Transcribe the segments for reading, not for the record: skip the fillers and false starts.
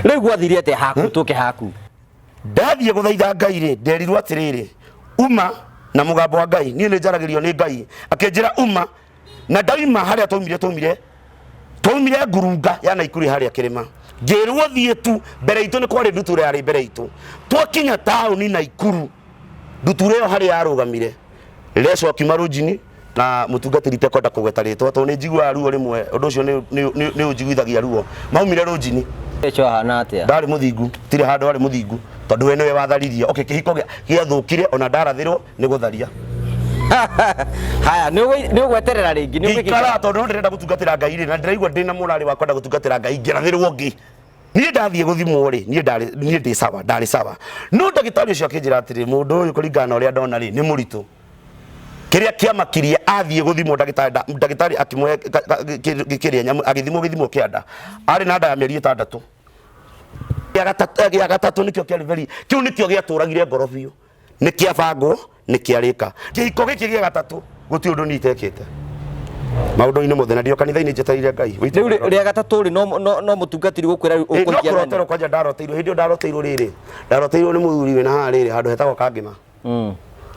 Rĩu gwathire atĩa haku tũke haku? Ndathiĩ gũthaitha Ngai rĩ, nderirwo atĩrĩrĩ, uma na mũgambo wa Ngai, niĩ nĩ njaragĩrio nĩ Ngai, akĩnjĩra uma, na ndaima harĩa twaumire twaumire twaumire ngurunga ya Naikuru harĩa kĩrĩma, ngĩrwo thiĩ tu, mbere itũ nĩ kwarĩ ndutura yarĩ mbere itũ, twakinya taũni Naikuru, ndutura ĩyo harĩa yarũgamire, Leso akiuma rũnjini na mũtungatĩri itekwenda kũgweta rĩtwa tondũ nĩ njiguaga ruo rĩmwe, ũndũ ũcio nĩ ũnjiguithagia ruo. Maumire rũnjini. Leso ahana atĩa? Ndarĩ mũthingu, tirĩ handũ arĩ mũthingu tondũ we nĩwe watharirie. Okay, kĩhiko gĩathũkire ona ndarathĩrwo nĩ gũtharia. Haya, nĩ ũgweterera rĩngĩ, nĩ Ngĩikara tondũ no ndĩrenda gũtungatĩra Ngai rĩ, na ndĩraigua ndĩna mũrarĩ wa kwenda gũtungatĩra Ngai, ngĩrathĩrwo ngĩ. Niĩ ndathiĩ gũthimwo rĩ, niĩ ndarĩ niĩ ndĩ sawa, ndarĩ sawa. No ndagĩtarĩ ũcio akĩnjĩra atĩrĩ, mũndũ ũyũ kũringana na ũrĩa ndona rĩ, nĩ mũritũ. Kĩrĩa kĩamakirie athiĩ gũthimwo ndagĩtarĩ ndagĩtarĩ akĩmũhe kĩrĩa nyamũ agĩthimwo gĩthimo kĩa nda. Arĩ na nda ya mĩeri 6. Gĩa gatatũ nĩkĩo kĩarĩ very, kĩu nĩkĩo gĩatũragire ngoro biũ. Nĩ kĩabangwo, nĩ kĩarĩka. Kĩhiko gĩkĩ gĩa gatatũ gũtirĩ ũndũ niĩ itekĩte. Maũndũ-inĩ mothe na ndĩ o kanitha-inĩ njetereire Ngai. Rĩu rĩa gatatũ rĩ, no mũtungatĩri gũkwĩra rĩu ũkũhikia nani? No kũroterwo kwanja ndaroteirwo, hĩndĩ ĩyo ndaroteirwo rĩrĩ, ndaroteirwo nĩ mũthuri wĩna haha rĩrĩ handũ hetagwo Kangĩma.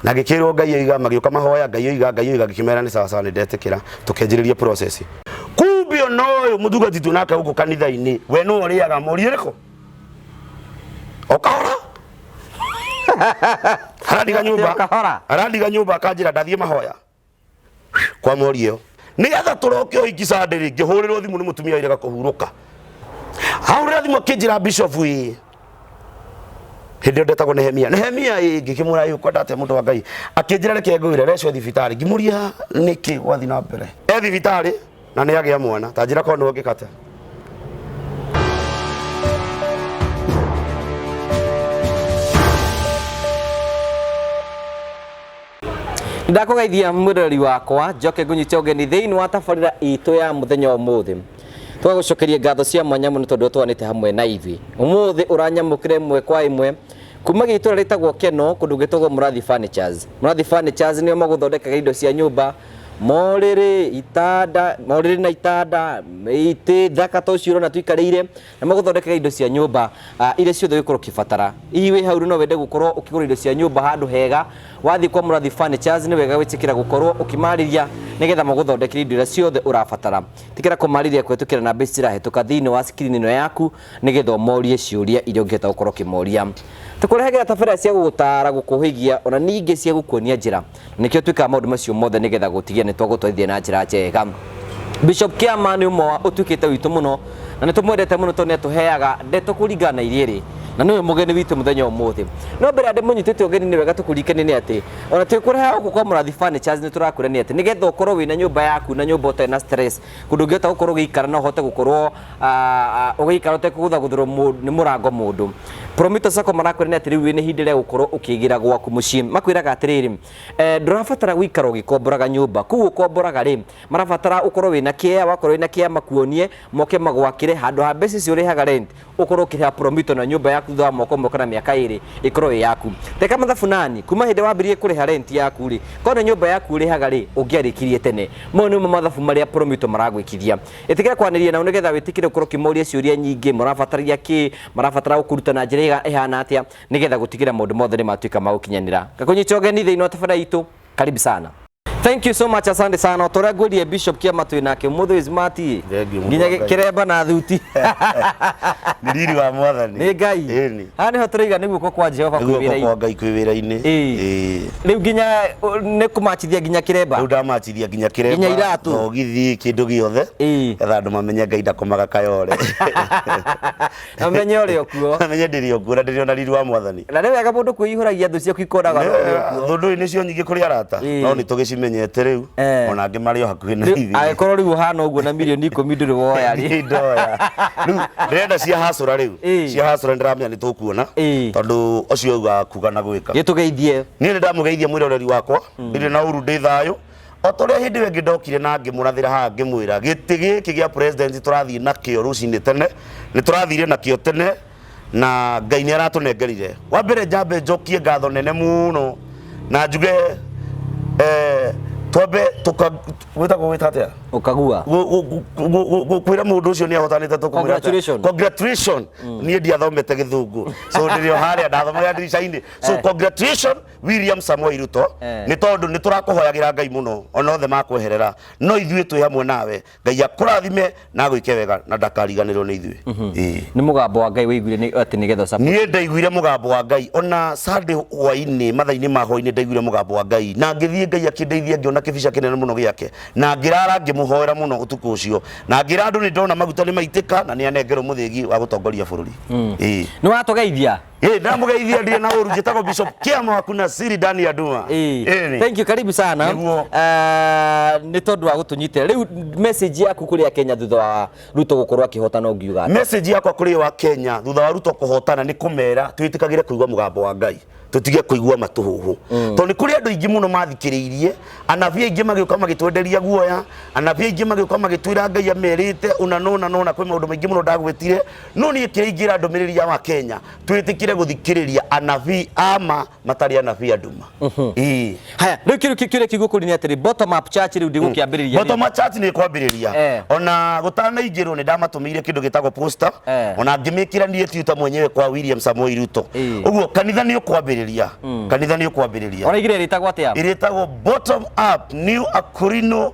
Na ngĩkĩrwo Ngai oiga, magĩũka mahoya, Ngai oiga, Ngai oiga, ngĩkĩmera nĩ sawa sawa nĩ ndetĩkĩra, tũkĩanjĩrĩria process. Kumbe ona ũyũ mũthugati twĩ nake gũkũ kanitha-inĩ, we nĩwe ũrĩaga mori ĩrĩkũ? O kahora. Arandiga nyũmba. Kahora. Arandiga nyũmba akanjĩra ndathiĩ mahoya. Kwa mori ĩyo. Nĩgetha tũroke ũhiki Sunday rĩ, ngĩhũrĩrwo thimũ nĩ mũtumia wairega kũhurũka. Ahũrĩra thimũ akĩnjĩra Bishop ĩĩ. Hĩndĩ ĩyo ndetagwo Nehemia. Nehemia ĩĩ, ngĩkĩmwĩra ĩĩ ũkwenda atĩa mũndũ wa Ngai. Akĩnjĩra reke ngwĩre Reco e thibitarĩ. Ngĩmũria nĩkĩ gwathiĩ na mbere. E thibitarĩ na nĩ agĩa mwana. Ta njĩra korwo nĩwe ũngĩka atĩa. Ndakũgeithia mwĩroreri wakwa njoke ngũnyite ũgeni thĩinĩ wa tabarĩra itũ ya mũthenya ũmũthĩ. Tũgagũcokeria ngatho cia mwanya mũno tondũ ũtwanĩte hamwe na ithuĩ. Ũmũthĩ ũranyamũkĩra ĩmwe kwa ĩmwe kuma gĩtũra rĩtagwo Keno kũndũ gwĩtagwo Mũrathi Furnitures. Mũrathi Furnitures nĩo magũthondekaga indo cia nyũmba, morĩrĩ, itanda, morĩrĩ na itanda, itĩ thaka ta ũcio ũrona tũikarĩire, na magũthondekera indo cia nyũmba iria ciothe ũngĩkorwo ũkĩbatara. Hihi wĩ hau no wende gũkorwo ũkĩgũra indo cia nyũmba handũ hega, wathiĩ kwa Mũrathi Furnitures nĩ wega gwĩtĩkĩra gũkorwo ũkĩmarĩria nĩgetha magũthondekere indo iria ciothe ũrabatara. Ĩtĩkĩra kũmarĩria kũhĩtũkĩra namba ici cirahĩtũka thĩinĩ wa screen ĩno yaku nĩgetha ũmorie ciũria iria ũngĩhota gũkorwo ũkĩmoria. Tũkũrehagĩra tabarĩra cia gũgũtaara, gũkũhĩgia ona ningĩ cia gũkuonia njĩra. Nĩkĩo twĩkaga maũndũ macio mothe nĩgetha gũtigĩrĩra nĩ twagũtwarithia na njĩra njega. Bishop Kĩama nĩ ũmwe wa ũtuĩkĩte witũ mũno na nĩ tũmwendete mũno tondũ nĩ atũheaga ndeto kũringana na iria ĩrĩ na nĩwe mũgeni witũ mũthenya ũmũthĩ. No mbere ya ndĩmũnyitĩte ũgeni nĩ wega tũkũririkanie nĩ atĩ ona twĩ kũreha gũkũ kwa Mũrathi Furnitures nĩ tũrakwĩra nĩ atĩ nĩgetha ũkorwo wĩna nyũmba yaku na nyũmba ũtarĩ na stress kũndũ ũngĩhota gũkorwo ũgĩikara na ũhote gũkorwo ũgĩikara ũtekũgũthagũthĩrwo nĩ mũrango mũndũ. Promito Sacco marakwĩra nĩ atĩ rĩu wĩna ihinda rĩa gũkorwo ũkĩgĩra gwaku mũciĩ. Makwĩraga atĩrĩrĩ, ndũrabatara gũikara ũgĩkomboraga nyũmba, kũu ũkomboraga rĩ, marabatara ũkorwo wĩna kĩea, wakorwo wĩna kĩea makuonie, moke magwakĩre, handũ ha mbeca icio ũrĩhaga rent, ũkorwo ũkĩrĩha Promito na nyũmba yaku thutha wa mwaka ũmwe kana mĩaka ĩrĩ ĩkorwo ĩ yaku. Teka mathabu nani, kuma hĩndĩ wambĩrĩirie kũrĩha rent yaku rĩ, korwo nĩ nyũmba yaku ũrĩhaga rĩ, ũngĩarĩkirie tene. Mau nĩmo mathabu marĩa Promito maragwĩkithia. Ĩtĩkĩra kwanĩria nao nĩgetha wĩtĩkĩre gũkorwo ũkĩmoria ciũria nyingĩ, mũrabatararia kĩ, marabatara gũkũruta na njĩra ĩhana atĩa, nĩgetha gũtigĩrĩra maũndũ mothe nĩ matuĩka ma gũkinyanĩra. Ngakũnyita ũgeni thĩinĩ wa tabarĩra itũ, karibu sana. Thank you so much, asante sana. Otoria ngwĩrie Bishop Kĩama twĩ nake ũmũthĩ wĩ smart ĩ. Thank you, Nginya Mũndũ wa Ngai. kĩremba na thuti. Nĩ riri wa Mwathani. Nĩ Ngai. Ĩni. Haha nĩho tũraiga nĩ guoko kwa Jehova Nĩ kwĩ guoko wĩra-inĩ. kwa Ngai kwĩ wĩra-inĩ. Ĩĩ. Ĩĩ. Rĩu nginya nĩ kũmachithia nginya kĩremba. Rĩu ndamachithia nginya kĩremba. Nginya iratũ. Thogithi, kĩndũ gĩothe. Ĩĩ. Getha andũ mamenye Ngai ndakomaga kayore. Na menye ũrĩ o kuo. Mamenye ndĩrĩ o kuo na ndĩrĩ o na riri wa Mwathani. Na nĩ wega mũndũ kwĩihũragia thũ ciaku ikonaga ũrĩ o kuo. Thũ ndũĩ nĩcio nyingĩ kũrĩ arata. Ĩĩ. No nĩ tũgĩcimenyete rĩu. Eh. Ona angĩ marĩ o hakuhĩ na ithuĩ. Angĩkorwo rĩu ũhana ũguo na mirioni 10 ndũrĩ woya rĩ. Nĩ ndoya. Rĩu ndĩrenda cia hacũra rĩu. Ĩĩ. Cia hacũra nĩndĩramenya nĩ tũkuona. Ĩĩ. Tondũ ũcio auga kuga na gwĩka. Gĩtũgeithie. Niĩ nĩ ndamũgeithia mwĩroreri wakwa. Ndirĩ na ũru ndĩ thayũ. O ta ũrĩa hĩndĩ ĩyo ĩngĩ ndokire na ngĩmũrathĩra haha ngĩmwĩra gĩtĩ gĩkĩ gĩa president tũrathiĩ nakĩo rũcinĩ tene, nĩ tũrathire nakĩo tene na Ngai nĩ aratũnengerire. Wa mbere njambe njokie ngatho nene mũno na njuge twambe tũka, gwĩtagwo gwĩta atĩa? Ũkagua. Kwĩra mũndũ ũcio nĩ ahotanĩte tũkũmwĩra atĩa? Congratulations. Congratulation. Niĩ ndiathomete gĩthũngũ, so ndĩrĩ o harĩa ndathomagĩra ndirica-inĩ, so congratulation William Samoei Ruto, nĩ tondũ nĩ tũrakũhoyagĩra Ngai mũno, ona othe makweherera, no ithuĩ twĩ hamwe nawe. Ngai akũrathime na agwĩke wega na ndakariganĩrwo nĩ ithuĩ. Ĩĩ. Nĩ mũgambo wa Ngai wĩiguire nĩ atĩ nĩgetha support. Niĩ ndaiguire mũgambo wa Ngai ona Sunday hwainĩ, mathaa-inĩ ma hwainĩ ndaiguire mũgambo wa Ngai, na ngĩthiĩ Ngai akĩndeithia ngĩona kĩbica kĩnene mũno gĩake, na ngĩrara ngĩmũhoera mũno ũtukũ ũcio, na ngĩra andũ nĩ ndona maguta nĩ maitĩka na nĩ anengerwo mũthĩgi wa gũtongoria bũrũri. Ĩĩ. Nĩ watũgeithia. Ĩĩ, ndamũgeithia ndirĩ na ũru. Njĩtagwo Bishop Kĩama wa kuna siri ndani ya nduma. Ĩĩ. Ĩĩ. Thank you, karibu sana. Nĩguo. Nĩ tondũ wa gũtũnyitĩra. Rĩu message yaku kũrĩ Akenya thutha wa Ruto gũkorwo akĩhotana ũngiuga atĩa? Message yakwa kũrĩ wa Kenya thutha wa Ruto kũhotana nĩ kũmera twĩtĩkagĩre kũigua mũgambo wa Ngai, tũtige kũigua matũhũhũ, tondũ nĩ kũrĩ andũ aingĩ mũno mathikĩrĩirie anabii aingĩ magĩũka magĩtwenderia guoya, anabii aingĩ magĩũka magĩtwĩra Ngai amerĩte ũna na ũna na ũna. Kwĩ maũndũ maingĩ mũno ndagwetire, no niĩ kĩrĩa ingĩra ndũmĩrĩri ya wa Kenya, twĩtĩkĩre gũthikĩrĩria anabii ama matarĩ anabii a nduma. Ĩĩ. Haya, rĩu kĩũria kĩu gũkũria nĩ atĩrĩ, bottom up church rĩu ndĩgũkĩambĩrĩria rĩ? Bottom up church nĩ kwambĩrĩria. Ona gũtanaingĩrwo nĩ ndamatũmĩire kĩndũ gĩtagwo poster, ona ngĩmĩkĩra niĩ tuta mwenyewe kwa William Samoei Ruto. Ũguo kanitha nĩ ũkwambĩrĩria, kanitha nĩ ũkwambĩrĩria. Ũraigire ĩrĩtagwo atĩa? Ĩrĩtagwo Bottom Up New Akurino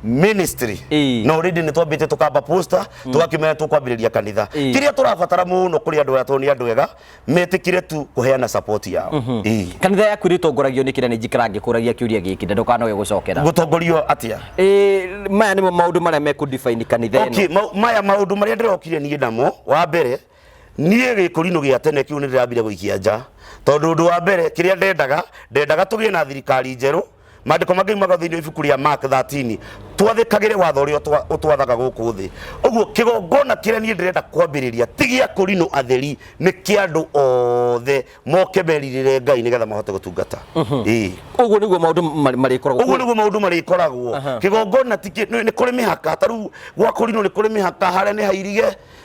Ministry. Na already nĩ twambĩte tũkamba poster, tũgakĩmenya tũkwambĩrĩria kanitha. Kĩrĩa tũrabatara mũno kũrĩ andũ aya, tondũ nĩ andũ ega, metĩkĩre tu kũheana support yao. Ĩĩ. Kanitha yaku ĩrĩtongoragio nĩ kĩrĩa? Nĩ njikara ngĩkũragia kĩũria gĩkĩ na ndũkanoge gũcokera. Gũtongorio atĩa? Ĩĩ, maya nĩmo maũndũ marĩa mekũ define kanitha ĩno. Okay, maya maũndũ marĩa ndĩrokire niĩ namo, wa mbere niĩ gĩkũrinũ gĩa tene kĩu nĩ ndĩrambire gũikia nja, tondũ ũndũ wa mbere kĩrĩa ndendaga tũgĩe na thirikari njerũ. Maandĩko mangĩ yumaga thĩinĩ wa ibuku rĩa Mark 13, twathĩkagĩre watho ũrĩa ũtwathaga gũkũ thĩ. Ũguo kĩgongona kĩrĩa niĩ ndĩrenda kwambĩrĩria ti gĩa kũrinũ atheri, nĩ kĩa andũ othe moke merirĩre Ngai nĩgetha mahote gũtungata. Ĩĩ. Ũguo nĩguo maũndũ marĩkoragwo. Ũguo nĩguo maũndũ marĩkoragwo. Kĩgongona ti nĩ kũrĩ mĩhaka, ta rĩu gwa kũrinũ nĩ kũrĩ mĩhaka, harĩa nĩ hairige,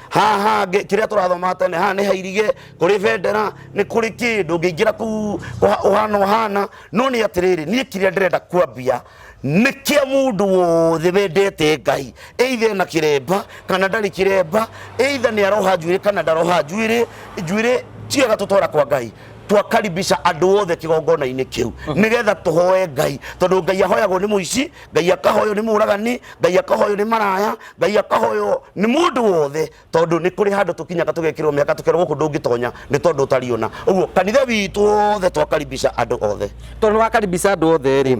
haha kĩrĩa tũrathoma tene, haha nĩ hairige, kũrĩ bendera, nĩ kũrĩ kĩndũ ũngĩingĩra kũu ũhana ũhana. No nĩ atĩrĩrĩ, niĩ kĩrĩa ndĩrenda kwambia nĩ kĩa mũndũ wothe wendete Ngai, either ena kĩremba kana ndarĩ kĩremba, either nĩ aroha njuĩrĩ kana ndaroha njuĩrĩ. Njuĩrĩ tiega tũtwara kwa Ngai, twakaribisha andũ othe kĩgongona-inĩ kĩu nĩgetha tũhoe Ngai, tondũ Ngai ahoyagwo nĩ mũici, Ngai akahoywo nĩ mũragani, Ngai akahoywo nĩ maraya, Ngai akahoywo nĩ mũndũ wothe, tondũ nĩ kũrĩ handũ tũkinyaga tũgekĩrwo mĩhaka, tũkerwo gũkũ ndũngĩtonya nĩ tondũ ũtariĩ ũna. Ũguo kanitha witũ wothe twakaribisha andũ othe. Tondũ nĩ wakaribisha andũ othe rĩ,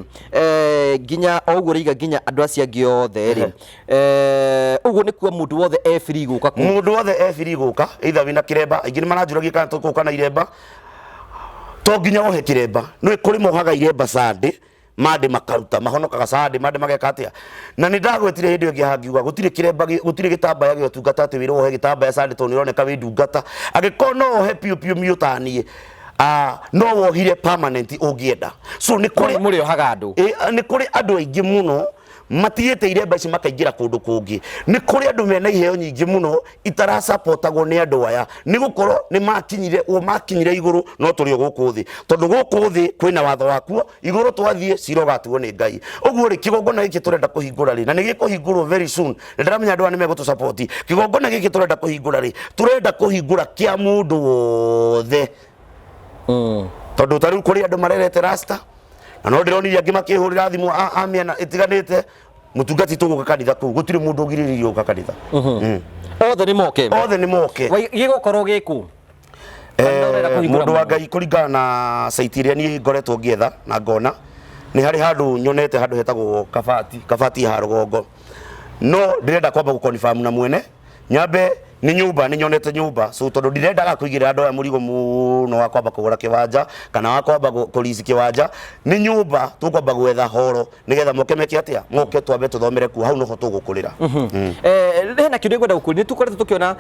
nginya o ũguo ũraiga nginya andũ acio angĩ othe rĩ, ũguo nĩ kuo mũndũ wothe e free gũka kũu. Mũndũ wothe e free gũka, either wĩna kĩremba, aingĩ nĩ maranjũragia kana tũgũka na iremba. To nginya wohe kĩremba, nĩ kũrĩ mohaga iremba Sunday, mande makaruta mahonokaga Sunday, mande mageka atia. Na nĩ ndagwetire hĩndĩ ĩyo ĩngĩ haha ngiuga gũtirĩ kĩremba gũtirĩ gĩtambaya gĩa ũtungata atĩ wĩrwo wohe gĩtambaya Sunday tondũ nĩ ũroneka wĩ ndungata. Angĩkorwo no wohe piũ piũ miũ ta niĩ, no wohire permanent ũngĩenda. So nĩ kũrĩ Mũrĩohaga andũ. Nĩ kũrĩ andũ aingĩ mũno matigĩte iremba ici makaingĩra kũndũ kũngĩ. Nĩ kũrĩ andũ mena iheo nyingĩ mũno itarasapotagwo nĩ andũ aya, nĩ gũkorwo nĩ makinyire, o makinyire igũrũ, no tũrĩ o gũkũ thĩ, tondũ gũkũ thĩ kwĩna watho wakuo, igũrũ twathiĩ cira ũgatuo nĩ Ngai. Ũguo rĩ, kĩgongona gĩkĩ tũrenda kũhingũra rĩ, na nĩ gĩkũhingũrwo very soon, nĩ ndĩramenya andũ aya nĩ megũtũsapoti. Kĩgongona gĩkĩ tũrenda kũhingũra rĩ, tũrenda kũhingũra kĩa mũndũ wothe, tondũ ta rĩu kũrĩ andũ marerete rasta, na no ndĩronire angĩ makĩhũrĩra thimũ a mĩena ĩtiganĩte, mũtungati tũgũka kanitha kũu, gũtirĩ mũndũ ũgirĩrĩirio gũka kanitha. Othe nĩ moke. Othe nĩ moke. Gĩgũkorwo gĩkũ? Kanitha ũrenda kũhingũra Mũndũ wa mũno. Ngai, kũringana na site ĩrĩa niĩ ngoretwo ngĩetha na ngona, nĩ harĩ handũ nyonete handũ hetagwo Kabati, Kabati ya rũgongo, no ndĩrenda kwamba gũ-confirm na mwene nyambe nĩ nyũmba, nĩ nyonete nyũmba. So tondũ ndirendaga kũigĩrĩra andũ aya mũrigo mũno wa kwamba kũgũra kĩwanja kana wa kwamba kũrici kĩwanja, nĩ nyũmba tũkwamba gwetha horo nĩgetha moke meke atĩa, moke twambe tũthomere kuo, hau noho tũgũkũrĩra. Hena kĩũria ngwenda gũkũria. Nĩ tũkoretwo tũkĩona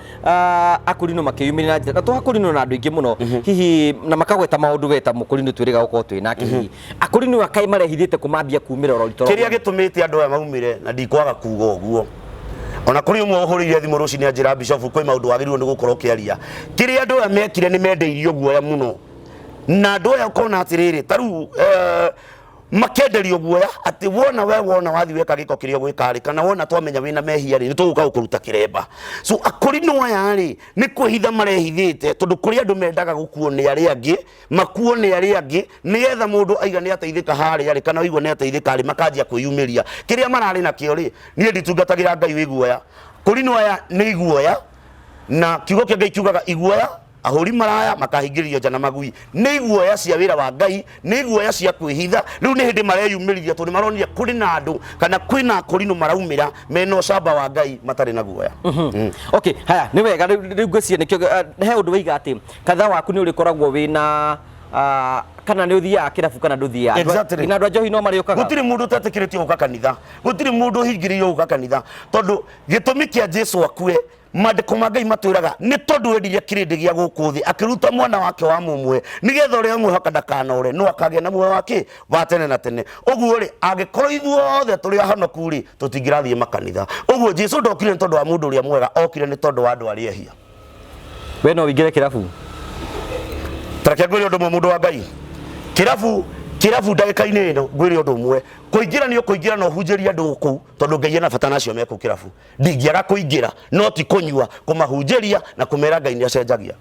akũrinũ makĩyumĩria na njĩra na tũgakũrinũ na andũ aingĩ mũno hihi, na makagweta maũndũ we ta mũkũrinũ twĩrĩga gũkorwo twĩ nake. Hihi akũrinũ akaĩ marehithĩte kũmambia kumĩra ũrori toro? Kĩrĩa gĩtũmĩte andũ aya maumĩre, na ndikwaga kuga ũguo, ona kũrĩ ũmwe ũhũrĩire thimũ rũcinĩ anjĩra, Bishop, kwĩ maũndũ wagĩrĩirwo nĩ gũkorwo ũkĩaria. Kĩrĩa andũ aya mekire, nĩ mendeirio guoya mũno na andũ aya, ũkona atĩrĩrĩ, ta rĩu Makenderio guoya atĩ wona we wona wathiĩ weka gĩko kĩrĩa ũgwĩka rĩ, kana wona twamenya wĩna mehia rĩ, nĩ tũgũka gũkũruta kĩremba. So akũrinũ aya rĩ, nĩ kwĩhitha marehithĩte, tondũ kũrĩ andũ mendaga gũkuo nĩ arĩa angĩ, makuo nĩ arĩa angĩ, nĩgetha mũndũ aiga nĩ ateithĩka harĩa rĩ, kana aigua nĩ ateithĩka rĩ, makanjia kwĩyumĩria. Kĩrĩa mararĩ nakĩo rĩ, niĩ nditungatagĩra Ngai wĩ guoya. Kũrinũ aya nĩ iguoya, na kiugo kĩa Ngai kiugaga iguoya ahũri maraya makahingĩrĩrio nja na magui. Nĩ iguoya cia wĩra wa Ngai, nĩ iguoya cia kwĩhitha. Rĩu nĩ hĩndĩ mareyumĩririe, tondũ nĩ maronire kũrĩ na andũ kana kwĩna akũrinũ maraumĩra mena ũcamba wa Ngai matarĩ na guoya. Okay, haya nĩ wega. Rĩu ngwĩciria nĩkĩo he ũndũ waiga atĩ kanitha waku nĩ ũrĩkoragwo wĩna kana nĩ ũthiaga kĩrabu kana ndũthiaga. Exactly. Nginya andũ a njohi no marĩũkaga. Gũtirĩ mũndũ ũtetĩkĩrĩtio gũka kanitha, gũtirĩ mũndũ ũhingĩrĩirio gũka kanitha, tondũ gĩtũmi kĩa Jesu akue, Maandĩko ma Ngai matwĩraga nĩ tondũ wendirie kĩrĩndĩ gĩa gũkũ thĩ, akĩruta mwana wake wa mũmwe, nĩgetha ũrĩa ũmwĩhoka ndakanore, no akagĩa na muoyo wa kĩ? Wa tene na tene. Ũguo rĩ, angĩkorwo ithuothe tũrĩ ahonoku rĩ, tũtingĩrathiĩ makanitha. Ũguo Jesu ndokire nĩ tondũ wa mũndũ ũrĩa mwega, okire nĩ tondũ wa andũ arĩa ehia. We no ũingĩre kĩrabu? Tareke ngwĩre ũndũ ũmwe, mũndũ wa Ngai, kĩrabu kĩrabu ndagĩka-inĩ ĩno ngwĩre ũndũ ũmwe, kũingĩra nĩ ũkũingĩra na ũhunjĩrie andũ kũu, tondũ Ngai ena bata nacio me kũu kĩrabu. Ndingĩaga kũingĩra, no ti kũnyua, kũmahunjĩria na kũmera Ngai nĩ acenjagia.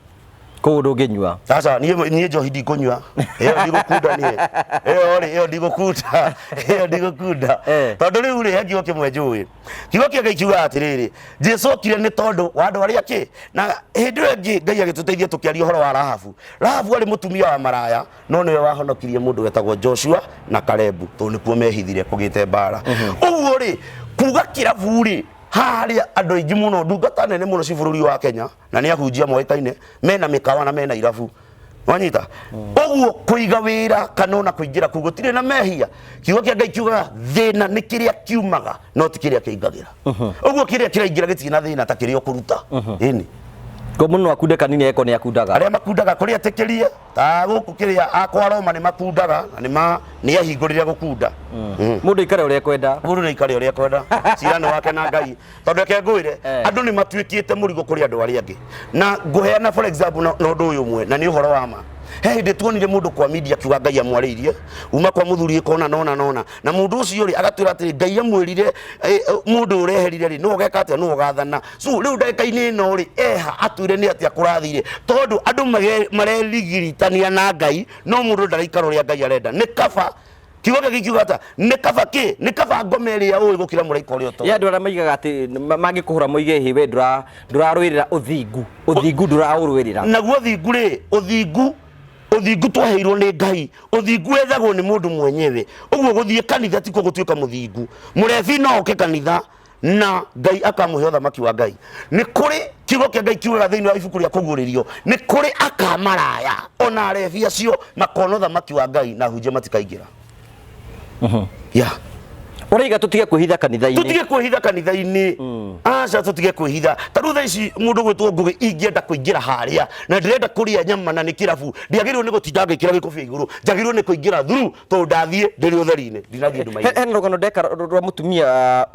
Kũu ndũngĩnyua? Aca, niĩ njohi ndikũnyua, ĩyo ndigũkunda niĩ, ĩyo rĩ, ĩyo ndigũkunda, ĩyo ndigũkunda. Tondũ rĩu rĩ, he kiugo kĩmwe njũĩ, kiugo kĩa Ngai kiugaga atĩrĩrĩ, Jesu okire nĩ tondũ wa andũ arĩa kĩ, na hĩndĩ ĩyo ĩngĩ Ngai agĩtũteithia tũkĩaria ũhoro wa Rahabu. Rahabu arĩ mũtumia wa maraya, no nĩwe wahonokirie mũndũ wetagwo Joshua na Kalebu, tondũ nĩkuo mehithire kũgĩte mbara. Ũguo rĩ, kuga kĩrabu rĩ, haha harĩa andũ aingĩ mũno, ndungata nene mũno ci bũrũri wa Kenya, na nĩ ahunjia moĩkaine, mena mĩkawa na mena irabu. Wanyita? Ũguo kũiga wĩra kana ona kũingĩra kũu gũtirĩ na mehia. Kiugo kĩa Ngai kiugaga thĩna nĩ kĩrĩa kiumaga no ti kĩrĩa kĩingagĩra. Ũguo kĩrĩa kĩraingĩra gĩtirĩ na thĩna ta kĩrĩa ũkũruta. Ĩni. Ko mũndũ no akunde kanini eko nĩ akundaga. Arĩa makundaga kũrĩ etĩkĩrie ta gũkũ kĩrĩa akwa Roma nĩ makundaga na nĩ ma nĩ ahingũrĩre gũkunda. Mũndũ aikare ũrĩa ekwenda. Mũndũ nĩ aikare ũrĩa ekwenda. Cira nĩ wake na Ngai. Tondũ reke ngwĩre, andũ nĩ matuĩkĩte mũrigo kũrĩ andũ arĩa angĩ. Na ngũheana for example na ũndũ ũyũ ũmwe, na nĩ ũhoro wa ma. He hĩndĩ tuonire mũndũ kwa media akiuga Ngai amwarĩirie, uma kwa mũthuri ĩka ũna na ũna na ũna. Na mũndũ ũcio rĩ, agatwĩra atĩrĩ, Ngai amwĩrire mũndũ ũyũ ũreherire rĩ, nĩwe ũgeka atĩa, nĩwe ũgathana. So rĩu ndagĩka-inĩ ĩno rĩ, eha atwĩre nĩ atĩa kũrathire. Tondũ andũ marerigiritania na Ngai, no mũndũ ndaraikara ũrĩa Ngai arenda. Nĩ kaba kiugo gĩkĩ kiuga ata, nĩ kaba kĩ, nĩ kaba ngoma ĩrĩa ũĩ gũkĩra mũraika ũrĩa ũtoĩ. Ya andũ arĩa maigaga atĩ mangĩkũhũra moige hĩ we ndũrarũĩrĩra ũthingu, ũthingu ndũraũrũĩrĩra. Naguo ũthingu rĩ, ũthingu ũthingu twaheirwo nĩ Ngai, ũthingu wethagwo nĩ mũndũ mwenyewe. Ũguo gũthiĩ kanitha tikuo gũtuĩka mũthingu. Mũrebi no oke kanitha na Ngai akamũhe ũthamaki wa Ngai. Nĩ kũrĩ kiugo kĩa Ngai kiugaga thĩinĩ wa ibuku rĩa kũguũrĩrio, nĩ kũrĩ akamaraya ona arebi acio makona ũthamaki wa Ngai na ahunjia matikaingĩra. Yeah. Ũraiga tũtige kwĩhitha kanitha-inĩ. Tũtige kwĩhitha kanitha-inĩ. Aca, tũtige kwĩhitha. Ta rĩu thaa ici mũndũ gwĩtwo Ngũgĩ ingĩenda kũingĩra harĩa na ndĩrenda kũrĩa nyama na nĩ kĩrabu, ndiagĩrĩirwo nĩ gũtinda ngĩkĩra gĩkobia igũrũ, njagĩrĩirwo nĩ kũingĩra through tondũ ndathiĩ ndĩrĩ ũtheri-inĩ, ndinathiĩ nduma-inĩ. Hena rũgano ndeka rwa mũtumia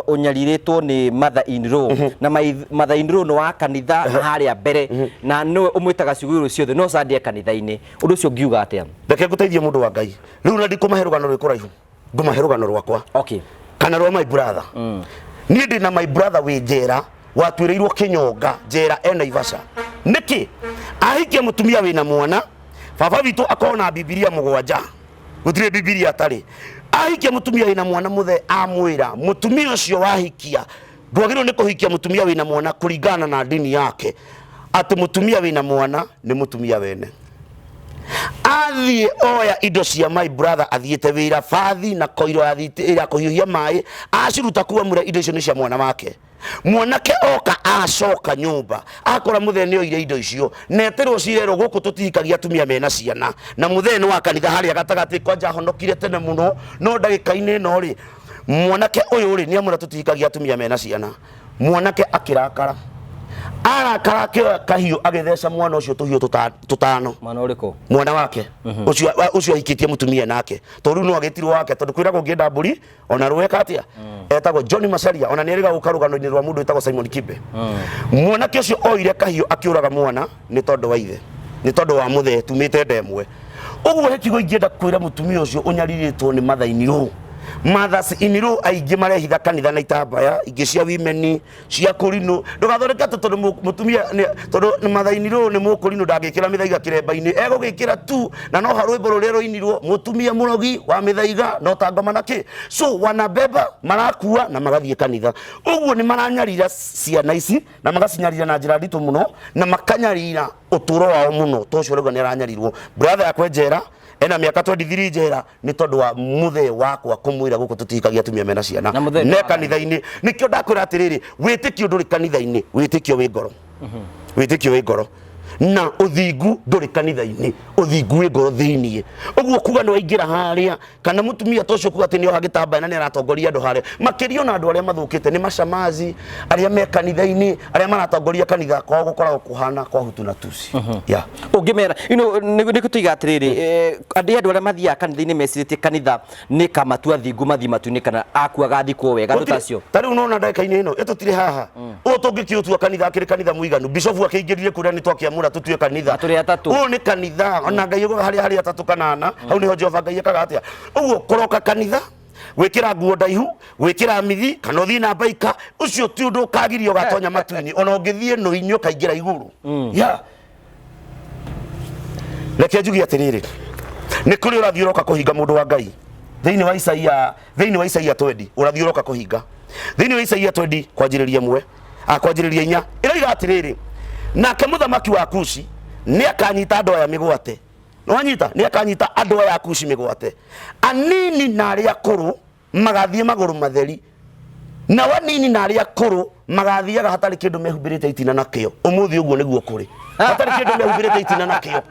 ũnyarirĩtwo nĩ mother in law, na mother in law nĩ wa kanitha harĩa mbere, na nĩwe ũmwĩtaga ciugo igũrũ ciothe, no Sunday e kanitha-inĩ. Ũndũ ũcio ũngiuga atĩa? Reke ngũteithie mũndũ wa Ngai. Rĩu na ndikũmahe rũgano rwĩ kũraihu, ngũmahe rũgano rwakwa. Kana rwa my brother. Niĩ ndĩ na my brother wĩ njera, watuĩrĩirwo kĩnyonga njera e Naivasha. Nĩkĩ? Ahikia mũtumia wĩna mwana, baba witũ akorwo na Bibilia 7, gũtirĩ Bibilia atarĩ. Ahikia mũtumia wĩna mwana mũthee, amwĩra mũtumia ũcio wahikia ndwagĩrĩirwo nĩ kũhikia mũtumia wĩna mwana kũringana na ndini yake, atĩ mũtumia wĩna mwana nĩ mũtumia wene. Athiĩ oya indo cia my brother athiĩte wĩra bathi na koiro athiĩte ya kũhiũhia maĩ, aciruta kuo amwĩra indo icio nĩ cia mwana wake. Mwanake oka acoka nyũmba akora mũthee nĩ oire indo icio, na eterwo cirerwo gũkũ tũtihikagia atumia mena ciana, na mũthee nĩ wa kanitha harĩa gatagatĩ, kwanja ahonokire tene mũno, no ndagĩka-inĩ ĩno rĩ, mwanake ũyũ rĩ nĩ amwĩra tũtihikagia atumia mena ciana. Mwanake akĩrakara, arakara akĩoya kahiũ agĩtheca mwana ũcio tũhiũ tũtano. Mwana ũrĩkũ? Mwana wake ũcio, ũcio ahikĩtie mũtumia nake, tondũ rĩu no agĩtirwo wake, tondũ kwĩragwo ũngĩenda mbũri ona rweka atia. Etagwo John Macharia, ona nĩ erĩga gũka rũgano-inĩ rwa mũndũ wĩtagwo Simon Kibe. Mwanake ũcio oire kahiũ akĩũraga mwana nĩ tondũ wa ithe, nĩ tondũ wa mũthee tumĩte nda ĩmwe. Ũguo he kiugo ingĩenda kwĩra mũtumia ũcio ũnyarirĩtwo nĩ mathainirũ. Mothers in law aingĩ marehitha kanitha na itambaya ingĩ cia women cia kũrinũ. Ndũgathondeke atĩ tondũ mũtumia tondũ mathainirũ nĩ mũkũrinũ ndangĩkĩra mĩthaiga kĩremba-inĩ. Egũgĩkĩra tu na no harwĩmbo rũrĩa rũinirwo mũtumia mũrogi wa mĩthaiga no ta ngoma na kĩ. So wanabeba marakua na magathiĩ kanitha. Ũguo nĩ maranyarira ciana ici na magacinyarira na njĩra nditũ mũno na makanyarira ũtũro wao mũno to ũcio ũrauga nĩ aranyarirwo. Brother yakwa njera ena mĩaka 23 njera nĩ tondũ wa mũthee wakwa kũmwĩra gũkũ tũtihikagia atumia mena ciana Na mũthee ne wa kanitha-inĩ. Nĩkĩo ndakwĩra atĩrĩrĩ, wĩtĩkio ndũrĩ kanitha-inĩ, wĩtĩkio wĩ ngoro, wĩtĩkio wĩ ngoro na ũthingu ndũrĩ kanitha-inĩ, ũthingu wĩ ngoro thĩiniĩ. Ũguo kuga nĩ waingĩra harĩa kana mũtumia ta ũcio kuga atĩ nĩ oha gĩtambaya na nĩ aratongoria andũ harĩa, makĩria ona andũ arĩa mathũkĩte nĩ macamazi arĩa me kanitha-inĩ, arĩa maratongoria kanitha kwao gũkoragwo kũhana kwa Hutu na Tutsi. Yeah. Ũngĩmera you know, nĩ gũtuiga atĩrĩrĩ, andũ arĩa mathiaga kanitha-inĩ mecirĩtie kanitha nĩ kamatua thingu mathiĩ matu-inĩ kana akua agathikwo wega, andũ ta acio. Ta rĩu nona ndagĩka-inĩ ĩno ĩtũtirĩ haha ũũ tũngĩkĩũtua kanitha akĩrĩ kanitha mũiganu, bishofu akĩingĩrire kũrĩa nĩ twakĩamũra tũtue kanitha. Na tũrĩ atatũ. Ũũ nĩ kanitha ona Ngai augaga harĩa harĩ atatũ kana ana, hau nĩho Jehova Ngai ekaga atĩa. Ũguo kũroka kanitha gwĩkĩra nguo ndaihu, gwĩkĩra mithi kana ũthiĩ na mbaika, ũcio ti ũndũ ũkagirio ũgatonya matu-inĩ, ona ũngĩthiĩ nũi-inĩ ũkaingĩra igũrũ. Yeah. Reke njuge atĩrĩrĩ, nĩ kũrĩ ũrathi ũroka kũhinga mũndũ wa Ngai thĩinĩ wa Isaia, thĩinĩ wa Isaia 20 ũrathi ũroka kũhinga thĩinĩ wa Isaia 20 kwanjĩrĩria ĩmwe kwanjĩrĩria inya ĩroiga atĩrĩrĩ, nake mũthamaki wa Kushi nĩ akanyita andũ aya mĩgwate. Nĩwanyita? Nĩ akanyita andũ aya a Kushi mĩgwate, anini na arĩa akũrũ magathiĩ magũrũ matheri, nao anini na arĩa akũrũ magathiaga hatarĩ kĩndũ mehumbĩrĩte itina nakĩo. Ũmũthĩ ũguo nĩguo kũrĩ, hatarĩ kĩndũ mehumbĩrĩte itina nakĩo,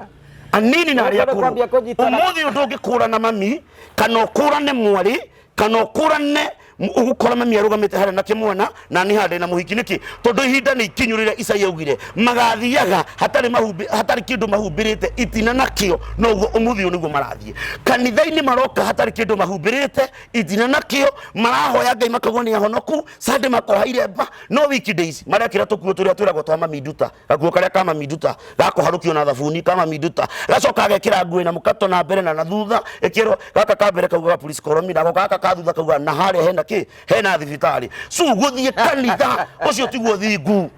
anini na arĩa akũrũ. Kwambia kũnyitana. Ũmũthĩ ũndũ ũngĩkũrana mami kana ũkũrane mwarĩ kana ũkũrane ũgũkora mami arũgamĩte harĩa na kĩmwana na nĩ handĩ na mũhiki. Nĩkĩ? Tondũ ihinda nĩ ikinyu rĩrĩa Isaia augire magathiaga hatarĩ mahumbĩ, hatarĩ kĩndũ mahumbĩrĩte itina nakĩo. Noguo ũmũthĩ ũyũ nĩguo marathiĩ kanitha-inĩ, maroka hatarĩ kĩndũ mahumbĩrĩte itina nakĩo, marahoya Ngai makauga nĩ ahonoku, Sunday makoha iremba, no weekdays marekĩra tũkuo tũrĩa twĩragwo twa mami nduta, gakuo karĩa ka mami nduta gakũharũkio na thabuni ka mami nduta, gacoka agekĩra nguo ĩna mũkato na mbere na na thutha, ĩkĩrwo gaka ka mbere kaugaga police call me, nako gaka ka thutha kaugaga na harĩa hena kĩ, hena thibitarĩ. So gũthiĩ kanitha ũcio tiguo thingu,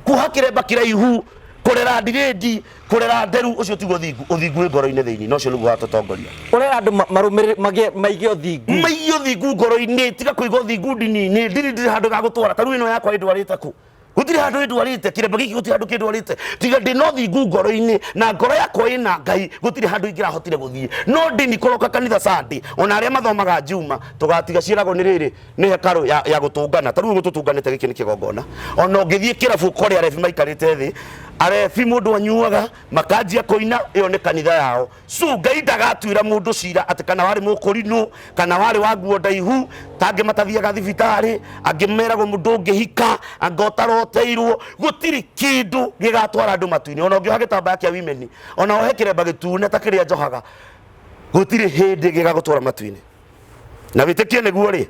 kuoha kĩremba kĩraihu, kũrera ndirĩndi, kũrera nderu, ũcio tiguo thingu. Ũthingu wĩ ngoro-inĩ thĩinĩ, na ũcio nĩguo watũtongoria. Ũrera andũ marũmĩrĩre maige ũthingu, maige ũthingu ngoro-inĩ, tiga kũiga ũthingu ndini-inĩ. Ndini ndĩrĩ handũ ĩgagũtwara. Ta rĩu ĩno yakwa ĩndwarĩte kũ? Gũtirĩ handũ ĩndwarĩte. Kĩremba gĩkĩ gũtirĩ handũ kĩndwarĩte, tiga ndĩna ũthingu ngoro-inĩ na ngoro yakwa ĩna Ngai, gũtirĩ handũ ingĩrahotire gũthiĩ. No ndini kũroka kanitha Sunday, ona arĩa mathomaga Juma, tũgatiga ciĩragwo nĩ rĩrĩ nĩ hekarũ ya gũtũngana. Ta rĩu ũguo tũtũnganĩte, gĩkĩ nĩ kĩgongona. Ona ũngĩthiĩ kĩrabu ũkore arebi maikarĩte thĩ, arebi mũndũ anyuaga makanjia kũina, ĩyo nĩ kanitha yao. So Ngai ndagatuĩra mũndũ cira atĩ kana warĩ mũkũrinũ kana warĩ wa nguo ndaihu, ta angĩ matathiaga thibitarĩ, angĩ meragwo mũndũ ũngĩhika, anga ũtaroteirwo. Gũtirĩ kĩndũ gĩgatwara andũ matu-inĩ. Ona ũngĩoha gĩtambaya kĩa women, ona ohe kĩremba gĩtune ta kĩrĩa njohaga, gũtirĩ hĩndĩ gĩgagũtwara matu-inĩ. Na wĩtĩkie nĩguo rĩ,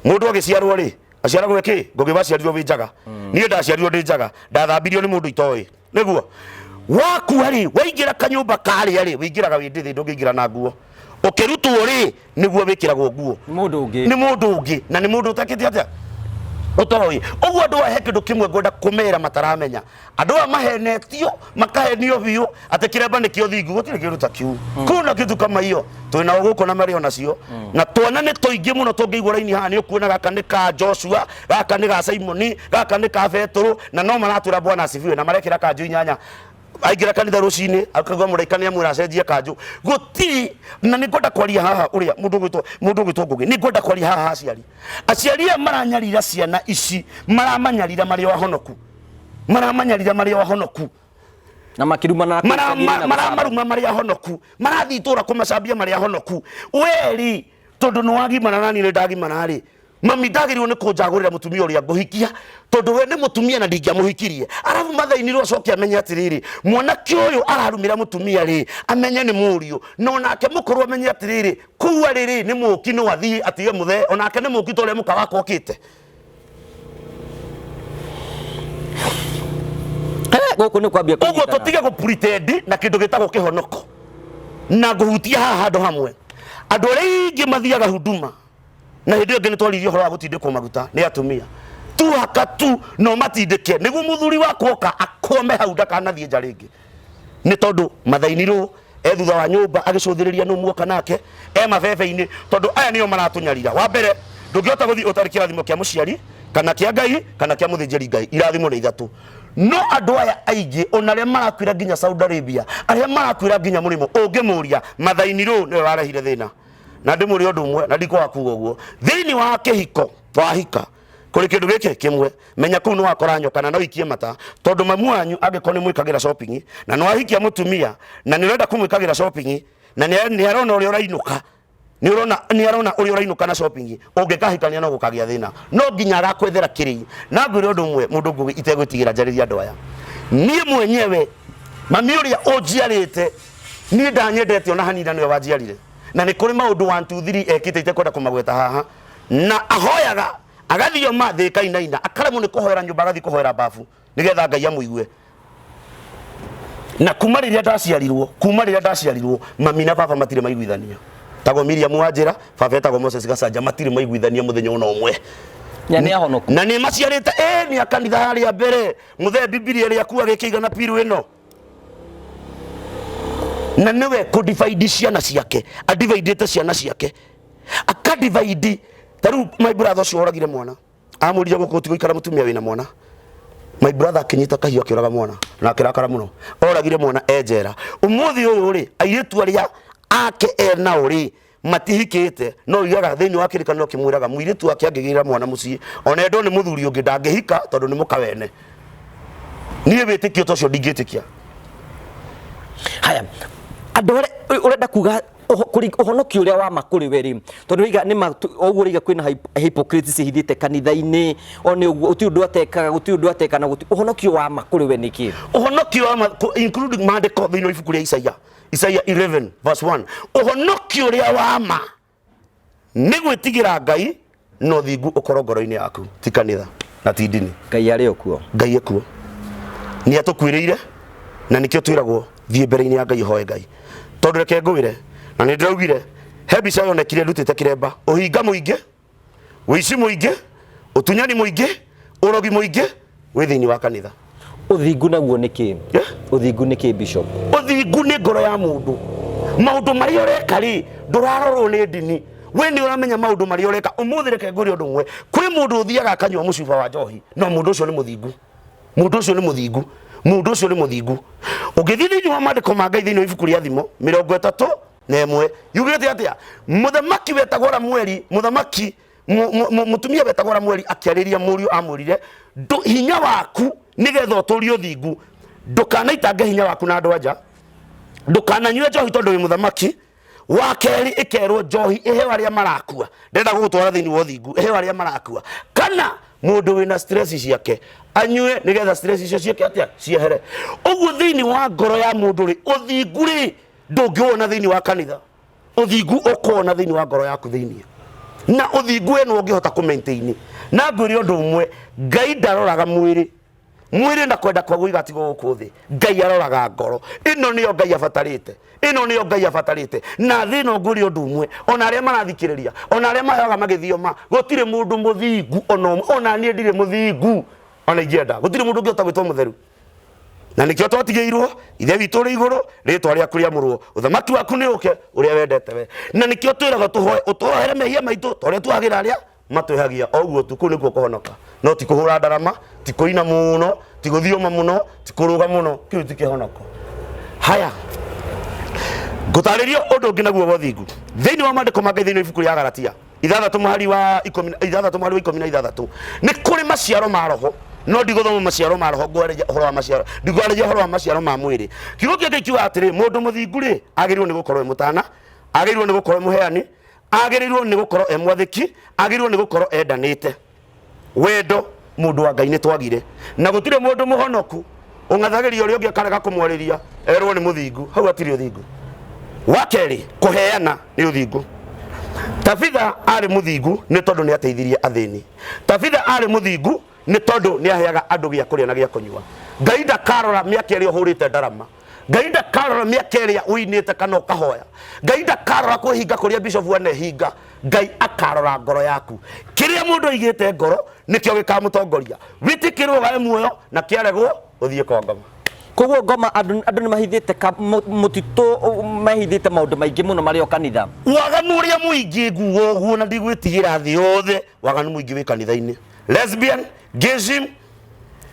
mũndũ agĩciarwo rĩ, aciaragwo kĩ? Ngũgĩ waciarirwo wĩ njaga. Niĩ ndaciarirwo ndĩ njaga, ndathambirio nĩ mũndũ itoĩ. Nĩguo wakua rĩ, waingĩra kanyũmba karĩa rĩ, wĩingĩraga wĩ ndĩthĩ, ndũngĩingĩra na nguo. Ũkĩrutwo rĩ, nĩguo wĩkĩragwo nguo. Nĩ mũndũ ũngĩ. Nĩ mũndũ ũngĩ, na nĩ mũndũ ũtakĩte atĩa, ũtoĩ. Ũguo andũ aya he kĩndũ kĩmwe ngwenda kũmera mataramenya. Andũ aya mahenetio, makahenio biũ atĩ kĩremba nĩkĩo thingu. Gũtirĩ kĩndũ ta kĩu. Kuna kĩndũ kama hiyo twĩnao gũkũ na marĩ onacio, na twana nĩ tũingĩ mũno. Tũngĩigua raini haha nĩ ũkuona gaka nĩ ka Joshua, gaka nĩ ga Simoni, gaka nĩ ka Betũrũ, na no maratwĩra Bwana asifiwe, na marekĩra kanjũ inyanya. Aingĩra kanitha rũcinĩ akauga mũraika nĩ amwĩra acenjie kanjũ. Gũtirĩ. Na nĩ ngwenda kwaria haha ũrĩa mũndũ ũgwĩtwo Ngũgĩ, nĩ ngwenda kwaria haha aciari. Aciari aya maranyarira ciana ici, maramanyarira marĩ o ahonoku, maramanyarira marĩ o ahonoku, na makĩrumana na kũicagĩria na maramaruma marĩ ahonoku, marathiĩ itũra kũmacambia marĩ ahonoku. Weri tondũ nĩ wagimara na niĩ nĩ ndagimara rĩ, mami ndagĩrĩirwo nĩ kũnjagũrĩra mũtumia ũrĩa ngũhikia, tondũ we nĩ mũtumia na ndingĩamũhikirie. Arabu mathainirwo acoke amenye atĩrĩrĩ, mwanake ũyũ ararumĩra mũtumia rĩ, amenye nĩ mũriũ, na onake mũkũrũ amenye atĩrĩrĩ, kũu arĩ rĩ, nĩ mũki, no athiĩ atige mũthee, onake nĩ mũki ta ũrĩa mũka wakwa okĩte. Gũkũ nĩ kwambia Ũguo kũnyitana. Tũtige gũ pretend na kĩndũ gĩtagwo kĩhonoko. Na ngũhutia haha handũ hamwe, andũ arĩa aingĩ mathiaga huduma na hĩndĩ ĩyo ĩngĩ nĩ twaririe ũhoro wa gũtindĩkwo maguta nĩ atumia tu haka tu no matindĩke nĩguo mũthuri wakwa oka akome hau ndakanathiĩ nja rĩngĩ, nĩ tondũ mathainirwo e thutha wa nyũmba agĩcũthĩrĩria nũ muoka nake e mabebe-inĩ, tondũ aya nĩo maratũnyarira. Wa mbere, ndũngĩhota gũthiĩ ũtarĩ kĩrathimo kĩa mũciari kana kĩa Ngai kana kĩa mũthĩnjĩri Ngai. Irathimo nĩ ithatũ. No andũ aya aingĩ ona arĩa marakuĩra nginya Saudi Arabia, arĩa marakuĩra nginya mũrĩmo, ũngĩmũria mathainirwo nĩwe warehire thĩna. Na ndĩmũrie ũndũ ũmwe na ndikwaga kuga ũguo, thĩinĩ wa kĩhiko wahika kũrĩ kĩndũ gĩkĩ kĩmwe, menya kũu nĩ wakora nyoka na no ikie mata, tondũ mamu wanyu angĩkorwo nĩ mwĩkagĩra shopping na nĩ wahikia mũtumia na nĩ ũrenda kũmwĩkagĩra shopping na nĩ arona ũrĩa ũrainũka, nĩ ũrona nĩ arona ũrĩa ũrainũka na shopping, ũngĩkahikania no gũkagĩa thĩna, no nginya agakwethera kĩrĩi. Na ngwĩre ũndũ ũmwe, mũndũ ngũgĩ itegwĩtigĩra njarĩrie andũ aya, niĩ mwenyewe mami ũrĩa ũnjiarĩte niĩ ndanyendete ona hanini na nĩwe wanjiarire, na nĩ kũrĩ maũndũ 1 2 3 ekĩte itekwenda kũmagweta haha, na ahoyaga agathioma thĩ ĩkainaina, akaremwo nĩ kũhoera nyũmba agathiĩ kũhoera babu nĩgetha Ngai amũigue. Na kuma rĩrĩa ndaciarirwo, kuma rĩrĩa ndaciarirwo, mami na baba matirĩ maiguithania. Tagwo Miriam Wanjĩra, baba etagwo Moses Gacanja, matirĩ maiguithania mũthenya ona ũmwe. Na nĩ ahonoku. Na nĩ maciarĩte ĩ nĩ a kanitha harĩa mbere, mũthee Bibilia ĩrĩa akuaga ĩkĩigana piru ĩno. Na nĩwe kũdivaidi ciana ciake, adivaidĩte ciana ciake, akadivaidi. Ta rĩu my brother ũcio woragire mwana, amwĩrire gũkũ gũtigũikara mũtumia wĩna mwana. My brother akĩnyita kahiũ akĩũraga mwana na akĩrakara mũno, oragire mwana e njera. Ũmũthĩ ũyũ rĩ, airĩtu arĩa ake enao rĩ matihikĩte, no ugaga thĩinĩ wa kĩrĩkanĩro kĩmwĩraga mũirĩtu wake angĩgĩra mwana mũciĩ ona endwo nĩ mũthuri ũngĩ ndangĩhika tondũ nĩ mũka wene. Niĩ wĩtĩkio ta ũcio ndingĩtĩkia. Haya, andũ arĩa ũrenda kuga ũhonokio ũrĩa wa ma kũrĩ we rĩ, tondũ rĩiga nĩ ma ũguo rĩiga kwĩna hypocrites cihithĩte kanitha-inĩ, o nĩ ũguo gũtirĩ ũndũ atekaga, gũtirĩ ũndũ ateka na gũtirĩ ũhonokio wa ma kũrĩ we nĩ kĩ? Ũhonokio wa ma including maandĩko thĩinĩ wa ibuku rĩa Isaia, Isaia 11 verse 1, ũhonokio ũrĩa wa ma nĩ gwĩtigĩra Ngai na ũthingu ũkorwo ngoro-inĩ yaku, ti kanitha na ti ndini. Ngai arĩ o kuo. Ngai ekuo, nĩ atũkuĩrĩire, na nĩkĩo twĩragwo thiĩ mbere-inĩ ya Ngai ũhoe Ngai. Tondũ reke ngwĩre, na nĩ ndĩraugire he mbica yonekire ndutĩte kĩremba, ũhinga mũingĩ, ũici mũingĩ, ũtunyani mũingĩ, ũrogi mũingĩ wĩ thĩinĩ wa kanitha. Ũthingu naguo nĩ kĩ? Ũthingu nĩ kĩ, Bishop? Ũthingu nĩ ngoro ya mũndũ. Maũndũ marĩa ũreka rĩ, ndũrarorwo nĩ ndini, we nĩ ũramenya maũndũ marĩa ũreka. Ũmũthĩ reke ngwĩre ũndũ ũmwe, kwĩ mũndũ ũthiaga akanyua mũcuba wa njohi, no mũndũ ũcio nĩ mũthingu, mũndũ ũcio nĩ mũthingu, mũndũ ũcio nĩ mũthingu. Ũngĩthiĩ thĩinĩ wa maandĩko ma Ngai thĩinĩ wa ibuku rĩa Thimo 31 yugĩte atĩa? Mũthamaki wetagwo Ramueli, mũthamaki mũtumia wetagwo Ramueli akĩarĩria mũriũ amwĩrire, hinya waku nĩgetha ũtũrie ũthingu, ndũkanaitange hinya waku na andũ anja, ndũkananyue njohi tondũ wĩ mũthamaki. Wa kerĩ ĩkerwo njohi ĩheo arĩa marakua, ndĩrenda gũgũtwara thĩinĩ wa ũthingu, ĩheo arĩa marakua, kana mũndũ wĩna stress ciake anyue nĩgetha stress icio ciĩke atĩa, ciehere. Ũguo thĩinĩ wa ngoro ya mũndũ rĩ, ũthingu rĩ ndũngĩwona thĩinĩ wa kanitha, ũthingu ũkona thĩinĩ wa ngoro yaku thĩinĩ, na ũthingu we nĩwe ũngĩhota kũ maintain. Na ngwĩre ũndũ ũmwe, Ngai ndaroraga mwĩrĩ, mwĩrĩ na kwenda kwaguo igatigwo gũkũ thĩ, Ngai aroraga ngoro. Ĩno nĩyo Ngai abatarĩte, ĩno nĩyo Ngai abatarĩte. Na thĩ ĩno ngwĩre ũndũ ũmwe, ona arĩa marathikĩrĩria, ona arĩa maheaga magĩthioma, gũtirĩ mũndũ mũthingu ona ũmwe, ona niĩ ndirĩ mũthingu ona ingĩenda, gũtirĩ mũndũ ũngĩhota gwĩtwo mũtheru. Na nĩkĩo twatigĩirwo, Ithe witũ ũrĩ igũrũ, rĩtwa rĩaku rĩamũrwo, ũthamaki waku nĩ ũke, ũrĩa wendete we. Na nĩkĩo twĩragwo tũhoe ũtwohere mehia maitũ ta ũrĩa tuohagĩra arĩa matwĩhagia. O ũguo tu, kũu nĩkuo kũhonoka, no ti kũhũra ndarama, ti kũina mũno, ti gũthioma mũno, ti kũrũga mũno, kĩu ti kĩhonoko. Haya, ngũtarĩria ũndũ ũngĩ naguo wa ũthingu thĩinĩ wa maandĩko ma Ngai thĩinĩ wa ibuku rĩa Galatia 6 mũhari wa 16 mũhari wa 16. Nĩ kũrĩ maciaro ma roho, no ndigũthoma maciaro ma roho, ngwarĩria ũhoro wa maciaro, ndigwarĩria ũhoro wa maciaro ma mwĩrĩ. Kiugo kĩa Ngai kiugaga atĩrĩ, mũndũ mũthingu rĩ agĩrĩirwo nĩ gũkorwo e mũtana, agĩrĩirwo nĩ gũkorwo e mũheani, agĩrĩirwo nĩ gũkorwo e mwathĩki, agĩrĩirwo nĩ gũkorwo endanĩte. Wendo mũndũ wa Ngai nĩ twagire, na gũtirĩ mũndũ mũhonoku ũng'athagĩria ũrĩa ũngĩ akarega kũmwarĩria erwo nĩ mũthingu, hau hatirĩ ũthingu. Wa kerĩ, kũheana nĩ ũthingu. Tabitha arĩ mũthingu nĩ tondũ nĩ ateithirie athĩni. Tabitha arĩ mũthingu nĩ tondũ nĩ aheaga andũ gĩa kũrĩa na gĩa kũnyua. Ngai ndakarora mĩaka ĩrĩa ũhũrĩte ndarama, Ngai ndakarora mĩaka ĩrĩa ũinĩte kana ũkahoya. Ngai ndakarora kwĩhinga kũrĩa bishop anehinga. Ngai akarora ngoro yaku. Kĩrĩa mũndũ aigĩte ngoro nĩkĩo gĩkamũtongoria. Wĩtĩkĩrwo ũgae muoyo na kĩaregwo ũthiĩ kwa ngoma. Koguo ngoma andũ nĩ mahithĩte mũtitũ, mahithĩte maũndũ maingĩ mũno marĩ o kanitha. Waganu ũrĩa mũingĩ nguga ũguo na ndigwĩtigĩra thĩ yothe, waganu mũingĩ wĩ kanitha-inĩ. Lesbian, gayism,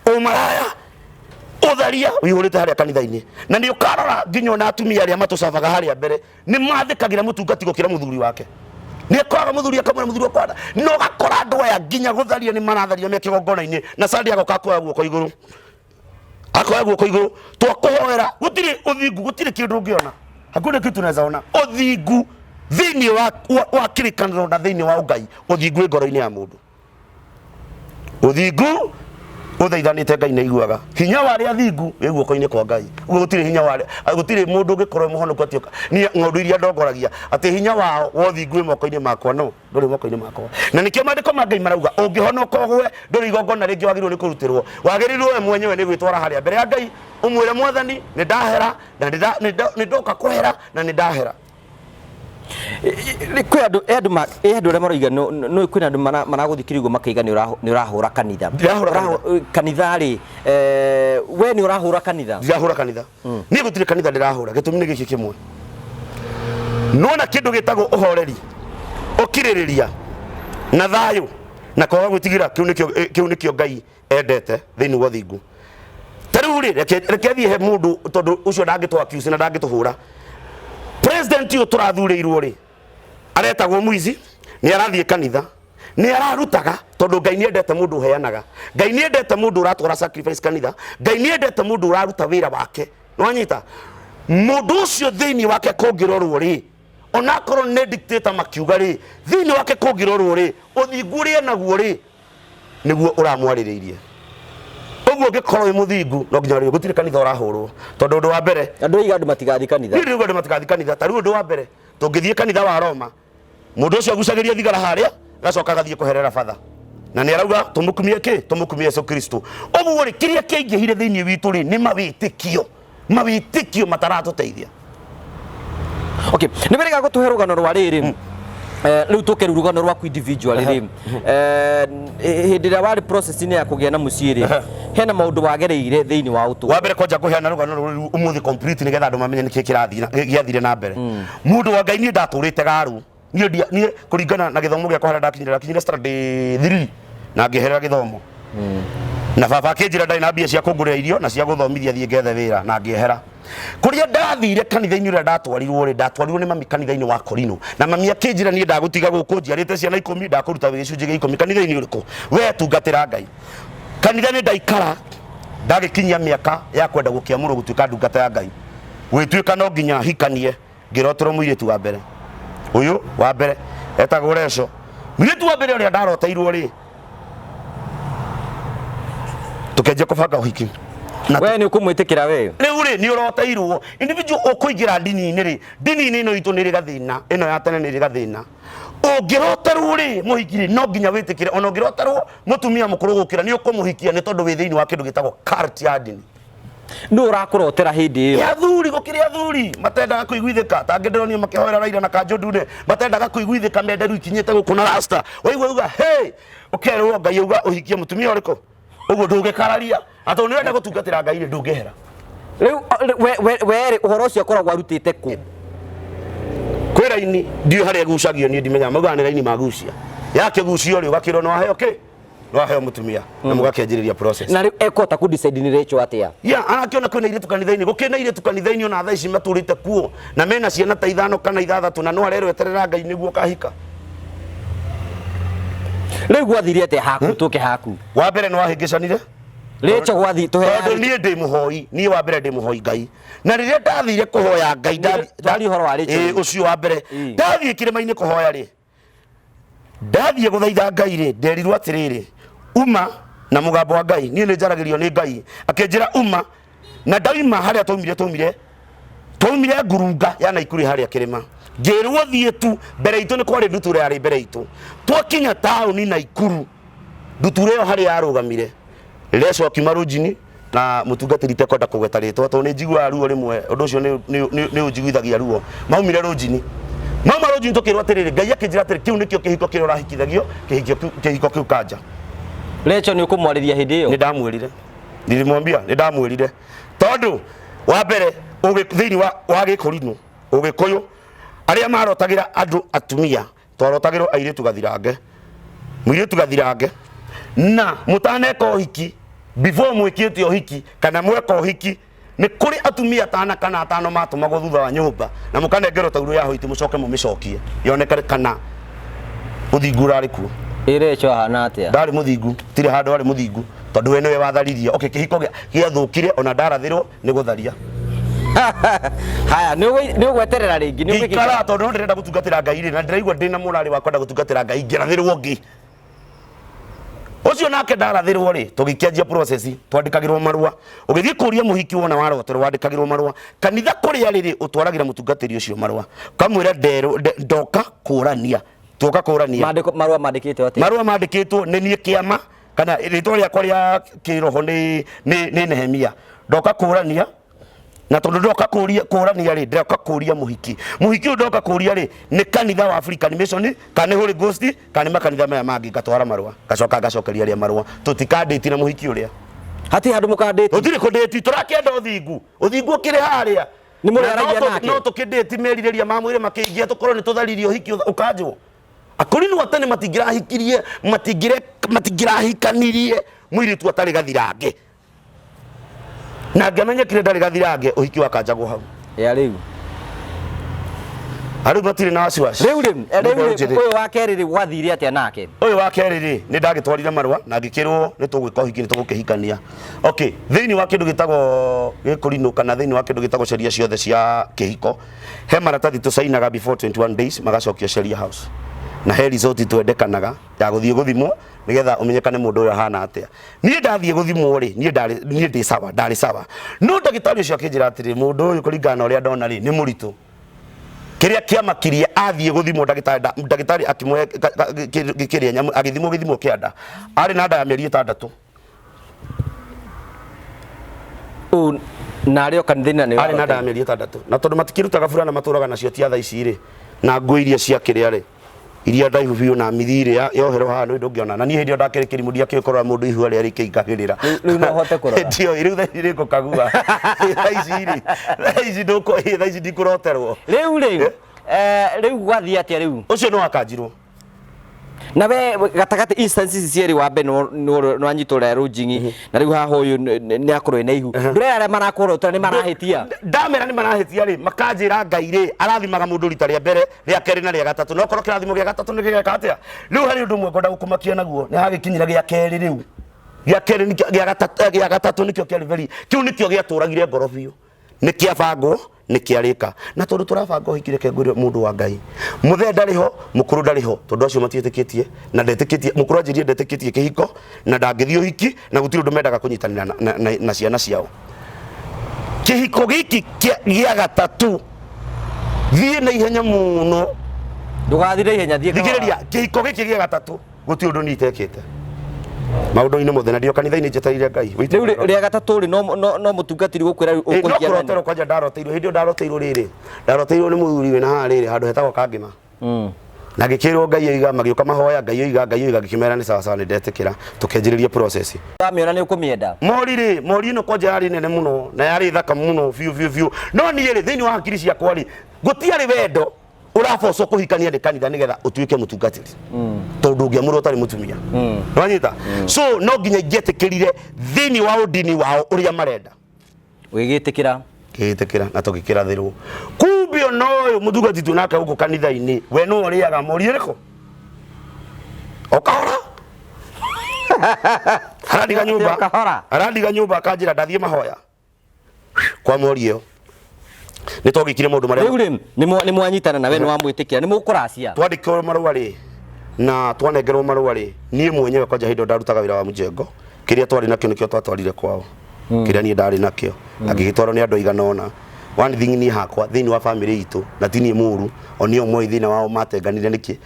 ũmaraya, ũtharia ũihũrĩte harĩa kanitha-inĩ. Na nĩ ũkarora nginya ona atumia arĩa matũcabaga harĩa mbere nĩ mathĩkagĩra mũtungati gũkĩra mũthuri wake. Nĩ akoraga mũthuri akamwĩra mũthuri wakwa na ũgakora andũ aya nginya gũtharia nĩ maratharia me kĩgongona-inĩ na Sunday agoka akoya guoko igũrũ. Akoya guoko igũrũ twakũhoera gũtirĩ ũthingu gũtirĩ kĩndũ ũngĩona. Hakuna kitu unaweza ona. Ũthingu thĩinĩ wa kĩrĩkanĩro na thĩinĩ wa ũngai, ũthingu wĩ ngoro-inĩ ya mũndũ. Ũthingu ũthaithanĩte Ngai nĩ aiguaga. Hinya wa arĩa athingu wĩ guoko-inĩ kwa Ngai. Ũguo gũtirĩ hinya wa arĩa, gũtirĩ mũndũ ũngĩkorwo mũhonoku atĩ niĩ ng'ondu iria ndongoragia atĩ hinya wao wa ũthingu wĩ moko-inĩ makwa, no ndũrĩ moko-inĩ makwa. Na nĩkĩo maandĩko ma Ngai marauga ũngĩhonoka ũgwe ndũrĩ igongona rĩngĩ wagĩrĩirwo nĩ kũrutĩrwo. Wagĩrĩirwo we mwenyewe nĩ gwĩtwara harĩa mbere ya Ngai ũmwĩre Mwathani nĩ ndahera na nĩ ndoka kũhera na nĩ ndahera. Kwĩ andũ, he andũ ma, he andũ arĩa maroiga no, no kwĩna andũ maragũthikĩrĩria ũguo makaiga nĩ ũrahũra kanitha. Ndirahũra kanitha. Kanitha rĩ, we nĩ ũrahũra kanitha? Ndirahũra kanitha. Niĩ gũtirĩ kanitha ndĩrahũra, gĩtũmi nĩ gĩkĩ kĩmwe. Nona kĩndũ gĩtagwo ũhoreri, ũkirĩrĩria na thayũ na kwaga gwĩtigĩra, kĩu nĩkĩo Ngai endete thĩinĩ wa ũthingu. Ta rĩu rĩ, reke thiĩ he mũndũ tondũ ũcio ndangĩtũ accuse na ndangĩtũhũra. President ũyũ tũrathurĩirwo rĩ, aretagwo mũici, nĩ arathiĩ kanitha, nĩ ararutaga tondũ Ngai nĩ endete mũndũ ũheanaga. Ngai nĩ endete mũndũ ũratwara sacrifice kanitha. Ngai nĩ endete mũndũ ũraruta wĩra wake. Nĩwanyita? Mũndũ ũcio thĩinĩ wake kũngĩrorwo rĩ, onakorwo nĩ dictator makiuga rĩ, thĩinĩ wake kũngĩrorwo rĩ, ũthingu ũrĩa enaguo rĩ, nĩguo ũramwarĩrĩirie. Ũguo ũngĩkorwo wĩ mũthingu no nginya warĩrĩrie. Gũtirĩ kanitha ũrahũrwo tondũ ũndũ wa mbere, Andũ oiga andũ matigathiĩ kanitha. Niĩ ndĩrauga andũ matigathiĩ kanitha. Ta rĩu ũndũ wa mbere, tũngĩthiĩ kanitha wa Roma, mũndũ ũcio agucagĩria thigara harĩa, agacoka agathiĩ kũherera batha. Na nĩ arauga tũmũkumie kĩ? Tũmũkumie Yesu Kristo. Ũguo rĩ, kĩrĩa kĩaingĩhire thĩinĩ witũ rĩ, nĩ mawĩtĩkio. Mawĩtĩkio mataratũteithia. Okay, nĩ wĩrĩga gũtũhe rũgano rwa rĩrĩ. Rĩu tũke rĩu rũgano rwaku individually rĩ. Hĩndĩ ĩrĩa warĩ process-inĩ ya kũgĩa na mũciĩ rĩ, hena maũndũ wagereire thĩinĩ wa ũtũũro. Wa mbere kwanja kũheana rũgano rũrũ rĩu ũmũthĩ complete nĩgetha andũ mamenye nĩkĩ gĩathire na mbere. Mũndũ wa Ngai niĩ ndatũrĩte garu. Niĩ ndia, niĩ kũringana na gĩthomo gĩakwa harĩa ndakinyire, ndakinyire standard 3 na ngĩeherera gĩthomo. Na baba akĩnjĩra ndarĩ na mbia cia kũngũrĩra irio na cia gũthomithia thiĩ ngethe wĩra na ngĩehera. Kũrĩa ndathire kanitha-inĩ ũrĩa ndatwarirwo rĩ, ndatwarirwo nĩ mami kanitha-inĩ wa Korino. Na mami akĩnjĩra niĩ ndagũtiga gũkũ njiarĩte ciana ikũmi, ndakũruta wĩ gĩcunjĩ gĩa ikũmi kanitha-inĩ ũrĩkũ? We tungatĩra Ngai. Kanitha nĩ ndaikara, ndagĩkinyia mĩaka ya kwenda gũkĩamũrwo gũtuĩka ndungata ya Ngai. Gũgĩtuĩka no nginya hikanie, ngĩroterwo mũirĩtu wa mbere. Ũyũ wa mbere etagwo Reco. Mũirĩtu wa mbere ũrĩa ndaroteirwo rĩ, tũkĩanjia kũbanga ũhiki. Na We nĩ ũkũmwĩtĩkĩra we? Rĩu rĩ, nĩ ũroteirwo. Individual ũkũingĩra ndini-inĩ rĩ, ndini-inĩ ĩno itũ nĩ ĩrĩ gathĩna, ĩno ya tene nĩ ĩrĩ gathĩna. Ũngĩroterwo rĩ, mũhiki rĩ, no nginya wĩtĩkĩre. Ona ũngĩroterwo mũtumia mũkũrũ gũkĩra, nĩ ũkũmũhikia nĩ tondũ wĩ thĩinĩ wa kĩndũ gĩtagwo cult ya ndini. Nũ ũrakũrotera hĩndĩ ĩyo? Nĩ athuri, gũkĩrĩ athuri matendaga kũiguithĩka, ta angĩ ndĩronire makĩhoera Raila na kanjũ ndune, matendaga kũiguithĩka menderu ikinyĩte gũkũ na rasta. Waigua auga, hey, ũkerwo Ngai auga ũhikie mũtumia ũrĩkũ? Ũguo ndũngĩkararia. Na tondũ nĩ ũrenda gũtungatĩra Ngai rĩ, ndũngĩehera. Rĩu, we rĩ, ũhoro ũcio akoragwo arutĩte kũ? Kwĩ raini, ndiũĩ harĩa ĩgucagio niĩ ndimenyaga, maugaga nĩ raini magucia. Yakĩgucio rĩ, ũgakĩrwo nĩ waheo kĩ? Nĩ waheo mũtumia, na mũgakĩanjĩrĩria process. Na rĩu ekũhota kũ decide nĩ Rachel atĩa? Ya, arakĩona kwĩna airĩtu kanitha-inĩ, gũkĩrĩ na airĩtu kanitha-inĩ ona thaa ici matũrĩte kuo, na mena ciana ta ithano kana ithathatũ, na no arerwo eterera Ngai nĩguo ũkahika. Rĩu gwathire atĩa haku, tũke haku? Wa mbere nĩ wahĩngĩcanire. Rachel gwathi, tũhe Tondũ niĩ ndĩ mũhoi, niĩ wa mbere ndĩ mũhoi Ngai. Na rĩrĩa ndathire kũhoya Ngai, Twarie ũhoro wa Rachel. Ĩĩ, ũcio wa mbere. Ndathiĩ kĩrĩma-inĩ kũhoya rĩ, ndathiĩ gũthaitha Ngai rĩ, nderirwo atĩrĩrĩ, uma na mũgambo wa Ngai. Niĩ nĩ njaragĩrio nĩ Ngai. Akĩnjĩra uma, na ndauma harĩa twaumire, twaumire ngurunga ya Naikuru harĩa kĩrĩma. Ngĩrwo thiĩ tu, mbere itũ nĩ kwarĩ ndutura yarĩ mbere itũ. Twakinya taũni Naikuru, ndutura ĩyo harĩa yarũgamire, Reco akiuma rũnjini, Na mũtungatĩri itekwenda kũgweta rĩtwa tondũ nĩ njiguaga ruo rĩmwe, ũndũ ũcio nĩ ũnjiguithagia ruo. Maumire rũnjini, mauma rũnjini tũkĩrwo atĩrĩrĩ, Ngai akĩnjĩra atĩrĩ, kĩu nĩkĩo kĩhiko kĩrĩa ũrahikithagio, kĩhiko kĩu kanja. Recho nĩ ũkũmwarĩria hĩndĩ ĩyo? Nĩ ndamwĩrire, nilimwambia, nĩ ndamwĩrire tondũ wa mbere thĩinĩ wa Gĩkũrinũ, Ũgĩkũyũ, arĩa marotagĩra andũ atumia, twarotagĩrwo airĩtu gathirange, mũirĩtu gathirange, na mũtaneka ũhiki, before mwĩkĩte ũhiki kana mweka ũhiki, nĩ kũrĩ atumia atana kana atano matũmagwo thutha wa nyũmba na mũkanengerwo taurũ ya hoiti, mũcoke mũmĩcokie yonekane kana ũthingu ũrarĩ kuo. Ĩ Recho ahana atĩa? Ndarĩ mũthingu, tirĩ handũ arĩ mũthingu tondũ we nĩwe watharirie. Okay, kĩhiko gĩathũkire ona ndarathĩrwo nĩ gũtharia. Haya, nĩ ũgweterera rĩngĩ, nĩ Ngĩikara tondũ no ndĩrenda gũtungatĩra Ngai rĩ, na ndĩraigua ndĩna mũrarĩ wa kwenda gũtungatĩra Ngai, ngĩrathĩrwo ũngĩ. Ũcio nake ndarathĩrwo rĩ, tũgĩkĩanjia process, twandĩkagĩrwo marũa. Ũgĩthiĩ kũria mũhiki wona waroterwo, wandĩkagĩrwo marũa. Kanitha kũrĩa rĩrĩ, ũtwaragĩra mũtungatĩri ũcio marũa. Ũkamwĩra ndoka kũrania. Tuoka kũrania. Mandĩko, marũa mandĩkĩtwo atĩa? Marũa mandĩkĩtwo nĩ niĩ kĩama, kana rĩtwa rĩakwa rĩa kĩroho nĩ Nehemia. Ndoka kũrania, na tondũ ndoka kũrania rĩ, ndoka kũria mũhiki. Mũhiki ũyũ ndoka kũria rĩ, nĩ kanitha wa African Mission, kana nĩ Holy Ghost, kana nĩ makanitha maya mangĩ, ngatwara marũa, ngacoka ngacokeria arĩa marũa. Tũtikandĩti na mũhiki ũrĩa. Hatirĩ handũ mũkandĩti? Tũtirĩ kũndĩti, tũrakĩenda ũthingu. Ũthingu ũkĩrĩ harĩa. Nĩ mũrĩaragia Na nake? no tũkĩndĩti merirĩria ma mwĩrĩ makĩingĩha, tũkorwo nĩ tũtharirie ũhiki ũkanjwo. Akorinũ a tene matingĩrahikirie, matingĩrahikanirie mũirĩtu atarĩ gathirange. Na ngĩamenyekire ndarĩ gathirange, ũhiki wakanjagwo hau. Ya rĩu. Arĩu matirĩ na wasiwasi. Rĩu rĩ, rĩu rĩ, Njĩrĩ. ũyũ wa kerĩ rĩ, gwathire atĩa nake? Ũyũ wa kerĩ rĩ, nĩ ndagĩtwarire marũa na ngĩkĩrwo nĩ tũgwĩka ũhiki, nĩ tũgũkĩhikania. Okay, thĩinĩ wa kĩndũ gĩtagwo gĩkũrinũ kana thĩinĩ wa kĩndũ gĩtagwo sheria ciothe cia kĩhiko, he maratathi tũcainaga before 21 days magacokio Sheria House. Na he result twendekanaga ya gũthiĩ gũthimwo nĩgetha ũmenyekane mũndũ ũyũ ahana atĩa. Niĩ ndathiĩ gũthimwo rĩ, niĩ ndarĩ, niĩ ndĩ sawa, ndarĩ sawa. No ndagĩtarĩ ũcio akĩnjĩra atĩrĩ, mũndũ ũyũ kũringana na ũrĩa ndona rĩ, nĩ mũritũ. Kĩrĩa kĩamakirie athiĩ gũthimwo ndagĩtarĩ, ndagĩtarĩ akĩmũhe kĩrĩa nyamũ, agĩthimwo gĩthimo kĩa nda. Arĩ na nda ya mĩeri 6. Ũũ, na arĩ o kanitha-inĩ na nĩ Arĩ na nda ya mĩeri 6. Na tondũ matikĩrutaga burana matũraga nacio tia thaa ici rĩ, na nguo iria cia kĩrĩa rĩ, iria ndaihu biũ na mithi rĩ, yoherwo haha nĩ ndũngĩona. Na niĩ hĩndĩ ĩyo ndakĩrĩ kĩrimũ ndiakĩũĩ kũrora mũndũ ihua rĩrĩa rĩkĩingagĩrĩra. Rĩu no ũhote kũrora? Ndiũĩ, rĩu thaa ici nĩngũkagua. Thaa ici rĩ, thaa ici ndũkũ, thaa ici ndikũroterwo. Rĩu rĩ, rĩu gwathiĩ atĩa rĩu? Ũcio nĩ wakanjirwo. Na we gatagatĩ instance ici cierĩ wa mbere nĩ wanyitwo ũrĩa rũnjing'i na rĩu haha ũyũ nĩ akorwo ena ihu. Ndũrera arĩa marakũrotera nĩ marahĩtia. Ndamera nĩ marahĩtia rĩ, makanjĩra Ngai rĩ, arathimaga mũndũ rita rĩa mbere, rĩa kerĩ na rĩa gatatũ. Na okorwo kĩrathimo gĩa gatatũ nĩ gĩgeka atĩa? Rĩu harĩ ũndũ ũmwe ngwenda gũkũmakia naguo, nĩ hagĩkinyire gĩa kerĩ rĩu. Gĩa kerĩ nĩkĩo, gĩa gatatũ, gĩa gatatũ nĩkĩo kĩarĩ very, kĩu nĩkĩo gĩatũragire ngoro biũ. Nĩ kĩabangwo, nĩ kĩarĩka. Na tondũ tũrabanga ũhiki reke ngwĩre mũndũ wa Ngai, mũthee ndarĩ ho, mũkũrũ ndarĩ ho, tondũ acio matiĩtĩkĩtie, na ndetĩkĩtie, mũkũrũ anjĩrire ndetĩkĩtie kĩhiko, na ndangĩthiĩ ũhiki, na gũtirĩ ũndũ mendaga kũnyitanĩra na ciana ciao. Kĩhiko gĩkĩ gĩa gatatũ, thiĩ na ihenya mũno. Ndũgathiĩ na ihenya, thiĩ kahora. Thikĩrĩria, kĩhiko gĩkĩ gĩa gatatũ, gũtirĩ ũndũ niĩ itekĩte maũndũ-inĩ mothe, na ndĩ o kanitha-inĩ njetereire Ngai. Wĩite Rĩu rĩa gatatũ rĩ, no mũtungatĩri gũkwĩra rĩu Ĩ, no ũkũhikia nani? kũroterwo kwanja ndaroteirwo. Hĩndĩ ĩyo ndaroteirwo rĩrĩ, ndaroteirwo nĩ mũthuri wĩna haha rĩrĩ handũ hetagwo Kangĩma. Na ngĩkĩrwo Ngai oiga, magĩũka mahoya, Ngai oiga, Ngai oiga, ngĩkĩmera nĩ sawa sawa, nĩ ndetĩkĩra, tũkĩanjĩrĩria process. Wamĩona nĩ ũkũmĩenda? Mori rĩ, mori ĩno kwanja yarĩ nene mũno na yarĩ thaka mũno biũ biũ biũ. No niĩ rĩ, thĩinĩ wa hakiri ciakwa rĩ, gũtiarĩ wendo ũrabocwo kũhikania nĩ kanitha nĩgetha ũtuĩke mũtungatĩri, tondũ ũngĩamũrwo ũtarĩ mũtumia. Nĩwanyita? So no nginya ingĩetĩkĩrire thĩinĩ wa ũndini wao ũrĩa marenda. Ũgĩgĩtĩkĩra? Ngĩgĩtĩkĩra na tũgĩkĩrathĩrwo. Kumbe ona ũyũ mũtungati tu nake gũkũ kanitha-inĩ, we no ũrĩaga mori ĩrĩkũ? O kahora. Arandiga nyũmba. O kahora. Arandiga nyũmba akanjĩra ndathiĩ mahoya. Kwa mori ĩyo. Nĩ twagĩkire maũndũ marĩa Rĩu rĩ, nĩ mwanyitana na we nĩ wamwĩtĩkĩra, nĩ mũkũracia. Twandĩkĩrwo marũa rĩ, na twanengerwo marũa rĩ, niĩ mwenyewe kwanja hĩndĩ ĩyo ndarutaga wĩra wa mũjengo, kĩrĩa twarĩ nakĩo nĩkĩo twatwarire kwao. Kĩrĩa niĩ ndarĩ nakĩo. Na ngĩgĩtwarwo nĩ andũ aigana ũna. One thing niĩ hakwa thĩinĩ wa family itũ na ti niĩ mũru, o nĩo moĩ thĩna wao matenganire nĩkĩ,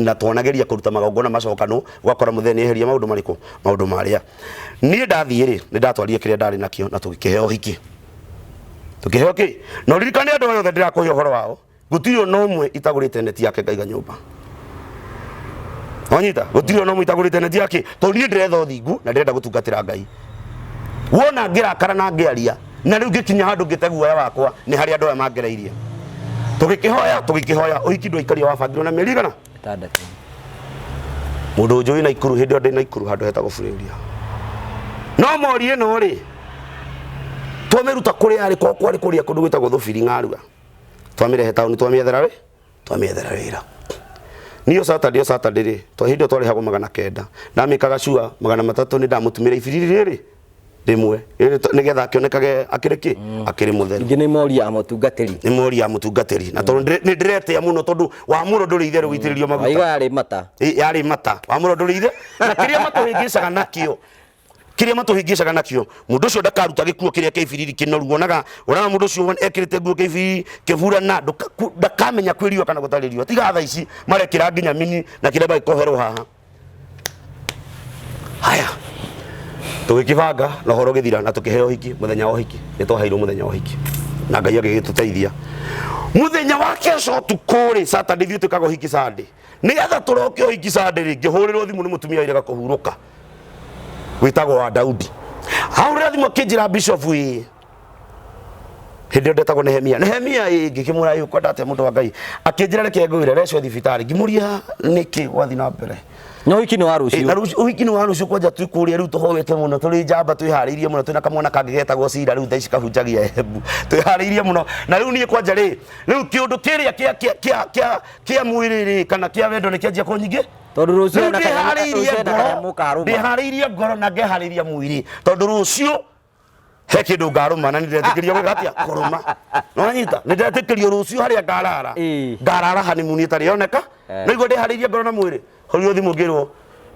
na twanageria kũruta magongona macokano, ũgakora mũthee nĩ eheria maũndũ marĩkũ, maũndũ marĩa. Niĩ ndathiĩ rĩ, nĩ ndatwarire kĩrĩa ndarĩ nakĩo na tũgĩkĩheo ũhiki. Tũkĩheo kĩ? Na ũririkane andũ aya othe ndĩrakũhe ũhoro wao, gũtirĩ ona ũmwe itagũrĩte neti yake ngaiga nyũmba. Wanyita? Gũtirĩ ona ũmwe itagũrĩte neti yake, tondũ niĩ ndĩretha ũthingu na ndĩrenda gũtungatĩra Ngai. Wona ngĩrakara na ngĩaria, na rĩu ngĩkinya handũ ngĩte guoya wakwa nĩ harĩa andũ aya mangereirie. Tũgĩkĩhoya, tũgĩkĩhoya, ũhiki ndwaikario wabangirwo na mĩeri igana? Ĩtandatũ. Mũndũ ũnjũĩ Naikuru, hĩndĩ ĩyo ndĩ Naikuru handũ hetagwo Burĩria. No mori ĩno rĩ, twamĩruta kũrĩa yarĩ, kwa kwarĩ kũrĩa kũndũ gwĩtagwo Thũbiri Ng'arua. Twamĩrehe taũni twamĩethera wĩ, twamĩethera wĩra. Niĩ o Saturday o Saturday rĩ, tondũ hĩndĩ ĩyo twarĩhagwo 900, ndamĩkaga sure 300 nĩ ndamũtumĩra ibiriri rĩrĩ rĩmwe, rĩrĩ nĩgetha akĩonekage akĩrĩ kĩ, akĩrĩ mũtheru. Ingĩ nĩ mori ya mũtungatĩri. Nĩ mori ya mũtungatĩri. Na tondũ nĩ ndĩretĩa mũno tondũ wamũro ndũrĩ itherũ gũitĩrĩrio maguta. Waiga yarĩ mata. Ĩ, yarĩ mata. Wamũro ndũrĩ ithe. Na kĩrĩa matũhĩngĩcaga nakĩo, kĩrĩa matũhĩngĩcaga nakĩo, mũndũ ũcio ndakaruta gĩkuo kĩrĩa kĩa ibiriri kĩnoru. Wonaga, wonaga mũndũ ũcio ekĩrĩte nguo kĩa ibiriri kĩburana, ndakamenya kwĩ riũa kana gũtarĩ riũa. Tiga thaa ici marekĩra nginya mini na kĩrĩa magĩkoherwo haha. Haya, tũgĩkĩbanga na ũhoro ũgĩthira na tũkĩheo ũhiki mũthenya wa ũhiki, nĩ twaheirwo mũthenya wa ũhiki na Ngai agĩgĩtũteithia. Mũthenya wa keco ũtukũ rĩ, Saturday, ithuĩ twĩkaga ũhiki Sunday, nĩgetha tũroke ũhiki Sunday rĩ, ngĩhũrĩrwo thimũ nĩ mũtumia wairega kũhurũka wĩtagwo wa Daudi. Ahũrĩra thimũ akĩnjĩra Bishop ĩ, hĩndĩ ĩyo ndetagwo Nehemia. Nehemia ĩ, ngĩkĩmwĩra ĩ, ũkwenda atĩa mũndũ wa Ngai? Akĩnjĩra reke ngwĩre, recwo thibitarĩ. Ngĩmũria nĩkĩ gwathiĩ na mbere? Na ũhiki nĩ wa Ĩ, rũciũ. Na rũciũ ũhiki nĩ wa rũciũ kwanja twĩ kũrĩa rĩu tũhoete mũno tũrĩ njamba twĩharĩirie mũno twĩna kamwana kangĩ getagwo Cira rĩu thaa ici kahunjagia Embu twĩharĩirie mũno na rĩu niĩ kwanja rĩ rĩu kĩũndũ kĩrĩa kĩa kĩa kĩa kĩa kĩa mwĩrĩ rĩ kana kĩa wendo nĩ kĩanjia kũnyingĩ Tondũ rũciũ Rĩu hena kanyamũ ndĩharĩirie rũciũ hena ngoro kanyamũ karũma. ndĩharĩirie ngoro na ngeharĩria mwĩrĩ tondũ rũciũ he kĩndũ ngarũma na nĩndetĩkĩrio gwĩka atĩa kũrũma nĩwanyita nĩndetĩkĩrio rũciũ harĩa ngarara Ĩĩ. ngarara honeymoon ĩtarĩ yoneka Eh. nĩguo ndĩharĩirie ngoro na mwĩrĩ hũrirwo thimũ ngĩrwo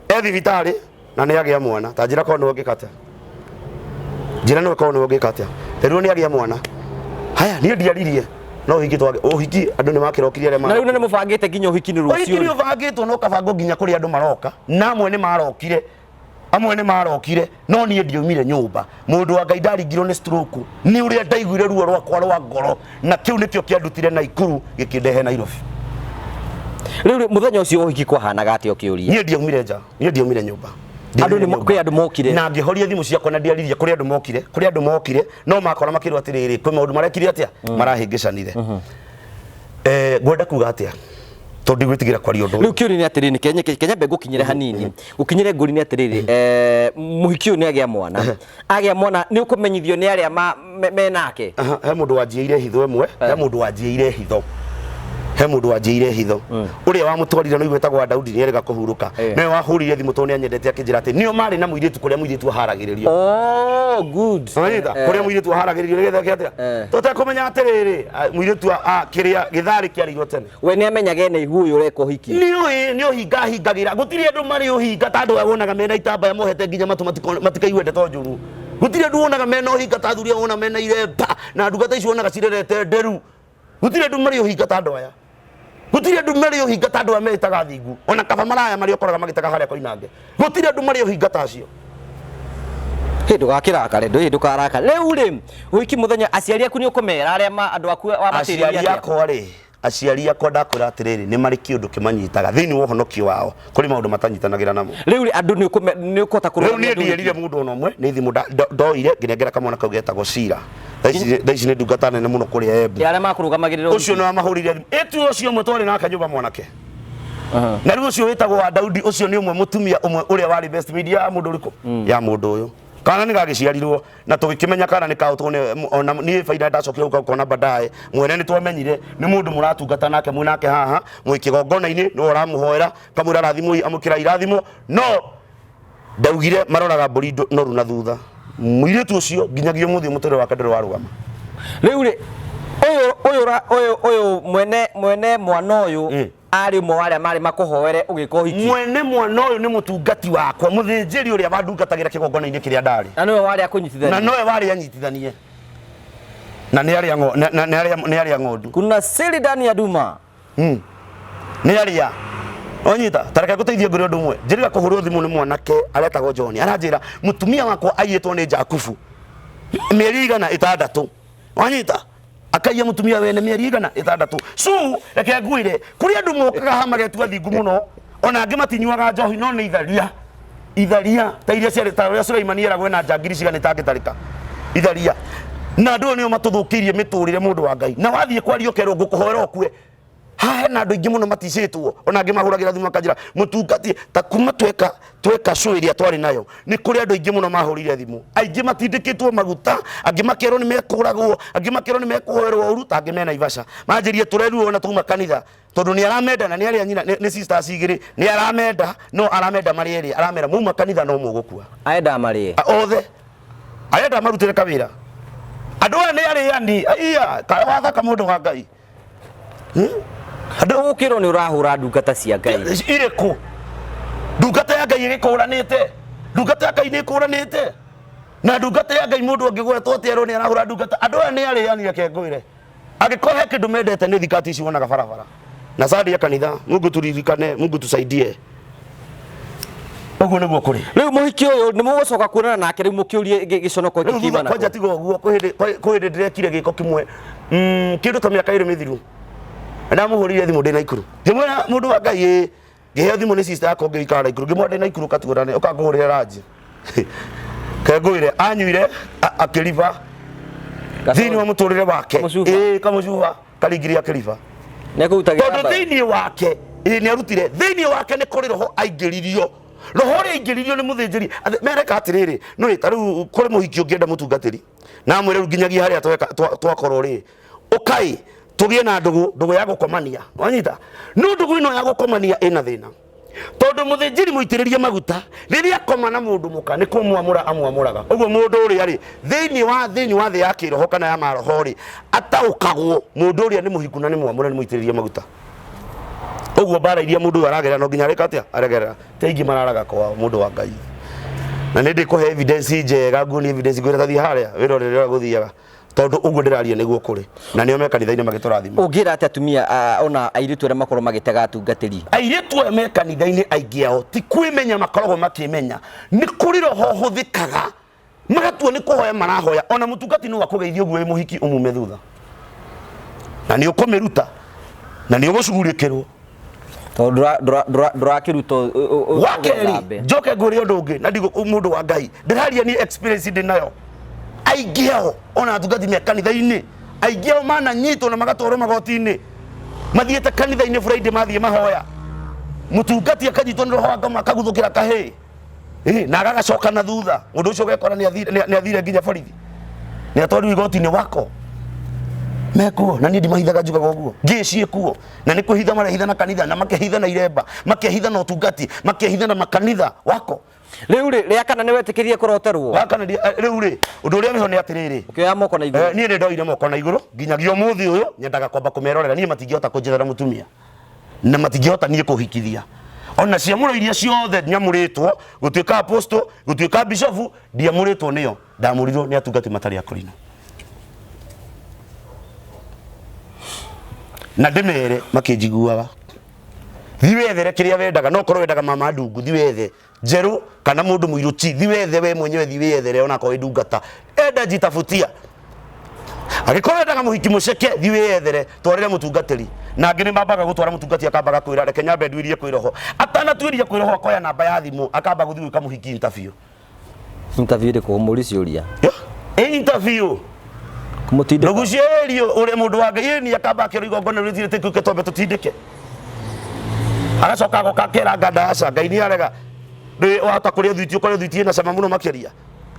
e thibitarĩ na nĩ agĩa mwana ta njĩra korwo nĩwe ũngĩka atĩa njĩra nĩwe korwo nĩwe ũngĩka atĩa rĩu nĩ agĩa mwana haya niĩ ndiaririe no ũhiki twage ũhiki andũ nĩ makĩrokire arĩa Na rĩu nĩ mũbangĩte nginya ũhiki nĩ ũhiki nĩ rũciũ. ũbangĩtwo na ũkabangwo nginya kũrĩa andũ maroka na amwe nĩ marokire amwe nĩ marokire no niĩ ndiaumire nyũmba mũndũ wa Ngai ndaringirwo nĩ stroke nĩ ũrĩa ndaiguire ruo rwakwa rwa ngoro na kĩu nĩkĩo kĩandutire Naikuru gĩkĩndehe Nairobi. Rĩu rĩ, mũthenya ũcio wa ũhiki kwahanaga atĩa ũkĩũria? Niĩ ndiaumire nja, niĩ ndiaumire nyũmba. Andũ nĩ kwĩ andũ mokire. Na ngĩhoria thimũ ciakwa na ndiaririe kũrĩ andũ mokire, kũrĩ andũ mokire no makora makĩrwo atĩrĩrĩ kwĩ maũndũ marekire atĩa marahĩngĩcanire. Eh, ngwenda kuga atĩa tondũ ndigwĩtigĩra kwaria ũndũ Rĩu kĩũria nĩ atĩrĩrĩ, Kenya Kenya mbe ngũkinyĩre hanini. Gũkinyĩre ngũri nĩ atĩrĩrĩ, eh, mũhiki ũyũ nĩ agĩa mwana. Agĩa mwana nĩ ũkũmenyithio nĩ arĩa me nake. Aha, he mũndũ wanjiĩire hitho ĩmwe he mũndũ wanjiĩire hitho he mũndũ wanjiĩire hitho ũrĩa wamũtwarire no igwetagwo wa Daudi nĩ erega kũhurũka nĩwe wahũrire thimũ tondũ nĩ anyendete akĩnjĩra atĩ nĩo marĩ na mũirĩtu kũrĩa mũirĩtu aharagĩrĩrio. Oh, good. Wanyita? Kũrĩa mũirĩtu aharagĩrĩrio nĩgetha eke atĩa? Tũtekũmenya atĩrĩrĩ, mũirĩtu kĩrĩa gĩtharĩ kĩarĩirwo tene. We nĩ amenyaga ena ihu ũyũ ũreka ũhiki. Nĩ ũĩ nĩ ũhinga ahingagĩra. Gũtirĩ andũ marĩ ũhinga ta andũ aya wonaga mena itambaya mohete nginya matũ matikaigue ndeto njũru. Gũtirĩ andũ wonaga mena ũhinga ta athuri aya wona mena iremba na ndungata icio wonaga cirerete nderu. Gũtirĩ andũ marĩ ũhinga ta andũ aya. Gũtirĩ andũ marĩ ũhinga ta andũ aya meĩtaga thingu. Ona kaba maraya marĩa ũkoraga magĩtega harĩa Koinange. Gũtirĩ andũ marĩ ũhinga ta acio. Hĩ ndũgakĩrakare, ndũĩ ndũkarakare. Rĩu rĩ, ũhiki mũthenya aciari aku nĩ ũkũmera arĩa ma andũ aku wamatĩrĩria Aciari atĩa? akwa rĩ, aciari akwa ndakwĩra atĩrĩrĩ, nĩ marĩ kĩũndũ kĩmanyitaga thĩinĩ wa ũhonokio wao, kũrĩ maũndũ matanyitanagĩra namo. Rĩu rĩ, andũ nĩ ũkũhota Rĩu kũrũgamia niĩ andũ ndierire ũhiki? mũndũ ona ũmwe, nĩ thimũ ndoire ngĩnengera kamwana kau getagwo Cira. Thaa ici nĩ ndungata nene mũno kũrĩa Embu. Arĩa makũrũgamagĩrĩra Ũcio nĩ wamahũrire thimũ. Ĩtu ũcio ũmwe twarĩ nake nyũmba mwanake. Na rĩu ũcio wĩtagwo wa Daudi ũcio nĩ ũmwe mũtumia ũmwe ũrĩa warĩ best media ya mũndũ ũrĩkũ? Ya mũndũ ũyũ. Kana nĩ gagĩciarirwo na tũgĩkĩmenya kana nĩ kaũ tondũ ona niĩ baida ndacokire gũka gũkona baadaye mwene nĩ twamenyire nĩ mũndũ mũratungata nake mwĩ nake haha mwĩ kĩgongona-inĩ nĩwe ũramũhoera kamwĩra rathimwo amũkĩra irathimo no ndaugire maroraga mbũri noru na thutha mũirĩtu ũcio nginyagia ũmũthĩ mũtũrĩre wake ndũrĩ warũgama. Rĩu rĩ ũyũ ũyũ ũyũ ũyũ mwene mwene mwana ũyũ arĩ ũmwe wa arĩa marĩ makũhoere ũgĩka ũhiki. Mwene mwana ũyũ nĩ mũtungati wakwa, mũthĩnjĩri ũrĩa wandungatagĩra kĩgongona-inĩ kĩrĩa ndarĩ. Na nĩwe warĩ akũnyitithanie. Na nowe warĩ anyitithanie. Na nĩ arĩa ng'o- na- na- nĩ arĩa nĩ arĩa ng'ondu. Kuna siri ndani ya nduma. Nĩ arĩa onyita tareke ngũteithie ngũrĩ ũndũ ũmwe. Njĩrĩga kũhũrwo thimũ nĩ mwanake aretagwo John, aranjĩra mũtumia wakwa aiyĩtwo nĩ Jakubu mĩeri 600. Wanyita akaiya mũtumia wene mĩeri 600. Su reke ngwĩre, kũrĩ andũ mokaga haha magetua thingu mũno, ona angĩ matinyuaga njohi no nĩ itharia. Itharia ta iria ciarĩ ta ũrĩa Suleimani eragwo ena njangiri cigana itangĩtarĩka. Itharia. Na andũ aya nĩo matũthũkĩirie mĩtũrĩre, mũndũ wa Ngai. Na wathiĩ kwaria ũkerwo ngũkũhoera ũkue. Haha hena andũ aingĩ mũno maticĩtwo, ona angĩ mahũragĩra thimũ makanjĩra mũtungati, ta kuma tweka show ĩrĩa twarĩ nayo, nĩ kũrĩ andũ aingĩ mũno mahũrire thimũ. Aingĩ matindĩkĩtwo maguta, angĩ makerwo nĩ mekũragwo, angĩ makerwo nĩ mekũhoerwo ũru, ta angĩ me Naivasha. Manjĩrire tũrerirwo ona twauma kanitha, tondũ nĩ aramenda na nĩ arĩa nyina, nĩ sisters igĩrĩ, nĩ aramenda, no aramenda marĩ erĩ, aramera mauma kanitha no mũgũkua. Aenda marĩe. Othe. Arenda marutĩre kawĩra. Andũ aya nĩ arĩani, aiya, wathaka mũndũ wa Ngai. Andũ gũkĩrwo nĩ ũrahũra ndungata cia Ngai. Irĩkũ? Ndungata ya Ngai ĩgĩkũranĩte. Ndungata ya Ngai nĩ ĩkũranĩte. Na ndungata ya Ngai mũndũ angĩgwetwo atĩ erwo nĩ arahũra ndungata. Andũ aya nĩ arĩani, reke ngwĩre. Angĩkorwo he kĩndũ mendete nĩ thikati ici wonaga barabara. Na Sunday ya kanitha, Mungu turirikane, Mungu tusaidie. Ũguo nĩguo kũrĩ. Rĩu mũhiki ũyũ nĩ mũgũcoka kuonana nake rĩu mũkĩũrie gĩconoko Rĩu gĩkĩ thutha kiumana kwanja kũ? tiga ũguo, kwĩ hĩndĩ ndĩrekire gĩko kĩmwe, kĩndũ ta mĩaka 2 mĩthiru. Ndamũhũrĩire thimũ ndĩ Naikuru. Ngĩmwĩra mũndũ wa Ngai ĩ, ngĩheo thimũ nĩ sister yakwa ũngĩ ũikaraga Naikuru. Ngĩmwĩra ndĩ Naikuru ũkatuonane, ũkangũhũrĩre ranji. Kengũire, anyuire, akĩriba. Thĩinĩ wa mũtũrĩre wake. Kamũcuba. Ĩĩ, kamũcuba, karingiri akĩriba. Nĩekũruta Tondũ gĩtambaya. thĩinĩ wake, ĩĩ nĩ arutire, thĩinĩ wake nĩ kũrĩ roho aingĩririo. Roho ũrĩa aingĩririo nĩ mũthĩnjĩri. Mereka atĩrĩrĩ, nĩ ta rĩu kũrĩ mũhiki ũngĩenda mũtungatĩri. Na amwĩre rĩu nginyagia harĩa twakorwo rĩ, ũkai tũgĩe na ndũgũ, ndũgũ ya gũkomania. Wanyita? No ndũgũ ĩno ya gũkomania ĩna thĩna. Tondũ mũthĩnjĩri mũitĩrĩrie maguta, rĩrĩa akoma na mũndũ mũka, nĩ kũmwamũra amwamũraga. Ũguo mũndũ ũrĩa rĩ, thĩinĩ wa thĩ ya kĩroho kana ya maroho rĩ, ataũkagwo mũndũ ũrĩa nĩ mũhiku na nĩ mwamũre, nĩ mũitĩrĩrie maguta. Ũguo mbara iria mũndũ ũyũ aragerera no nginya arĩka atĩa? Aregerera. Ti aingĩ mararaga kwao, mũndũ wa Ngai. Na nĩ ndĩkũhe evidence njega, nguonie evidence, ngwĩre ta thiĩ harĩa, wĩrorere ũrĩa gũthiaga. Tondũ ũguo ndĩraria nĩguo kũrĩ. Na nĩo me kanitha-inĩ magĩtũrathima. Ũngĩra atĩa atumia, ona airĩtu arĩa makorwo magĩtega atungatĩri? Airĩtu aya me kanitha-inĩ aingĩ ao ti kwĩmenya makoragwo makĩmenya. Nĩ kũrĩ roho ũhũthĩkaga magatua nĩ kũhoya marahoya. Ona mũtungati no akũgeithie ũguo wĩ mũhiki ũmume thutha. Na nĩ ũkũmĩruta. Na nĩ ũgũcugurĩkĩrwo. Tondũ ndũrakĩruta Wa kerĩ, njoke ngwĩre ũndũ ũngĩ, na ndigũ mũndũ wa Ngai. Ndĩraria niĩ experience ndĩ nayo. Aingĩ ao, ona atungati me kanitha-inĩ, aingĩ ao mananyitwo na magatwarwo magoti-inĩ. Mathiĩte kanitha-inĩ Friday mathiĩ mahoya. Mũtungati akanyitwo nĩ roho wa ngoma akaguthũkĩra kahĩĩ. Na agagacoka na thutha. Mũndũ ũcio ũgekora nĩ athire nginya borithi. Nĩ atwarirwo igoti-inĩ wako. Mekuo, na niĩ ndimahithaga njugaga ũguo. Ngĩĩ ciĩkuo. Na nĩ kwĩhitha marehitha na kanitha, na makehitha na iremba, makehitha na ũtungati, makehitha na makanitha wako. Rĩu rĩ, rĩa kana nĩ wetĩkĩrire kũroterwo? Wa kana rĩu rĩ, ũndũ ũrĩa wĩho nĩ atĩrĩrĩ. Ũkĩoya moko na igũrũ. Niĩ nĩ ndoire moko na igũrũ, nginyagia ũmũthĩ ũyũ, nyendaga kwamba kũmerorera. Niĩ matingĩhota kũnjethera mũtumia. Na matingĩhota niĩ kũhikithia. Ona ciamũro iria ciothe nyamũrĩtwo, gũtuĩka apostle, gũtuĩka bishop, ndiamũrĩtwo nĩo. Ndamũrirwo nĩ atungati matarĩ akũrinũ. Na ndĩmere makĩnjiguaga. Thi wethere kĩrĩa wendaga, no korwo wendaga mama ndungu, thi wethe njerũ kana mũndũ mũirũ ti, thi wethe we mwenyewe, thi wethere ona korwo wĩ ndungata. Enda jitafutia. Angĩkorwo wendaga mũhiki mũceke, thi wĩyethere, twarĩre mũtungatĩri. Na angĩ nĩ mambaga gũtwara mũtungati akambaga kwĩra reke nyambe nduĩrie kwĩ roho. Atanatuĩria kwĩ roho akoya namba ya thimũ, akamba gũthiĩ gwĩka mũhiki interview. Interview ĩrĩkũ? Kũmũria ciũria. Ĩ interview. Kũmũtindĩka. Ndũgucĩrĩrio ũrĩa mũndũ wa Ngai ĩni akamba akĩrwo igongona rĩu rĩtirĩ tĩkuke twambe tũtindĩke. Agacoka agoka akera nganda aca Ngai nĩ arega. Ndũĩ wahota kũrĩa thwiti ũkore thwiti ĩna cama mũno makĩria.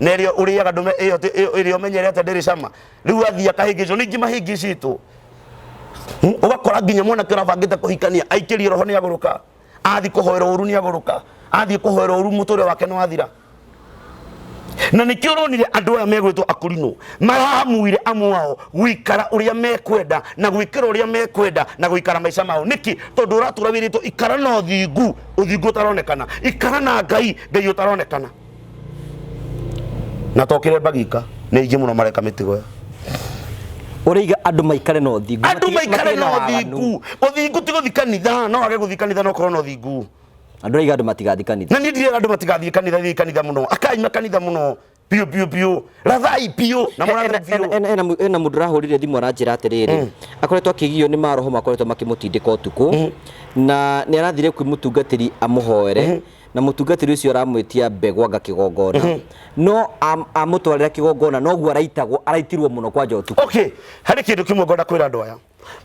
Na ĩrĩa ũrĩaga ndũme ĩyo ĩrĩa ũmenyerete ndĩrĩ cama. Rĩu athiĩ akahĩngĩcwo ningĩ mahĩngĩcĩtwo. Ũgakora nginya mwanake ũrabangĩte kũhikania aikĩrie roho nĩ agũrũka. Athiĩ kũhoera ũru nĩ agũrũka. Athiĩ kũhoera ũru mũtũrĩre wake nĩ wathira. Na nĩkĩo ũronire andũ aya megwĩtwo akũrinũ maramuire amu ao gũikara ũrĩa mekwenda na gwĩkĩra ũrĩa mekwenda na gũikara maica mao. Nĩkĩ? Tondũ ũratũra wĩrĩtwo ikara na ũthingu, ũthingu ũtaronekana, ikara na Ngai, Ngai ũtaronekana. Na to kĩremba gika, nĩ aingĩ mũno mareka mĩtigo ĩyo. Ũraiga andũ maikare na ũthingu. Andũ maikare matige na waganu. ũthingu. Ũthingu ti gũthiĩ kanitha, no wage gũthiĩ kanitha no ũkorwo na ũthingu. Andũ raiga andũ matigathiĩ kanitha. Na niĩ ndirera andũ matigathiĩ kanitha, thiĩ kanitha mũno, akaima kanitha mũno biũ biũ biũ, rathai biũ na mũrathe biũ. Ena mũndũ ũrahũrire thimũ aranjĩra atĩrĩrĩ, akoretwo akĩgio nĩ maroho makoretwo makĩmũtindĩka ũtukũ, na nĩ arathire kwĩ mũtungatĩri amũhoere, na mũtungatĩri ũcio aramwĩtia mbegũ anga kĩgongona, no amũtwarĩra kĩgongona noguo araitagwo, araitirwo mũno kwanja ũtukũ. Okay, harĩ kĩndũ kĩmwe ngwenda kwĩra andũ aya.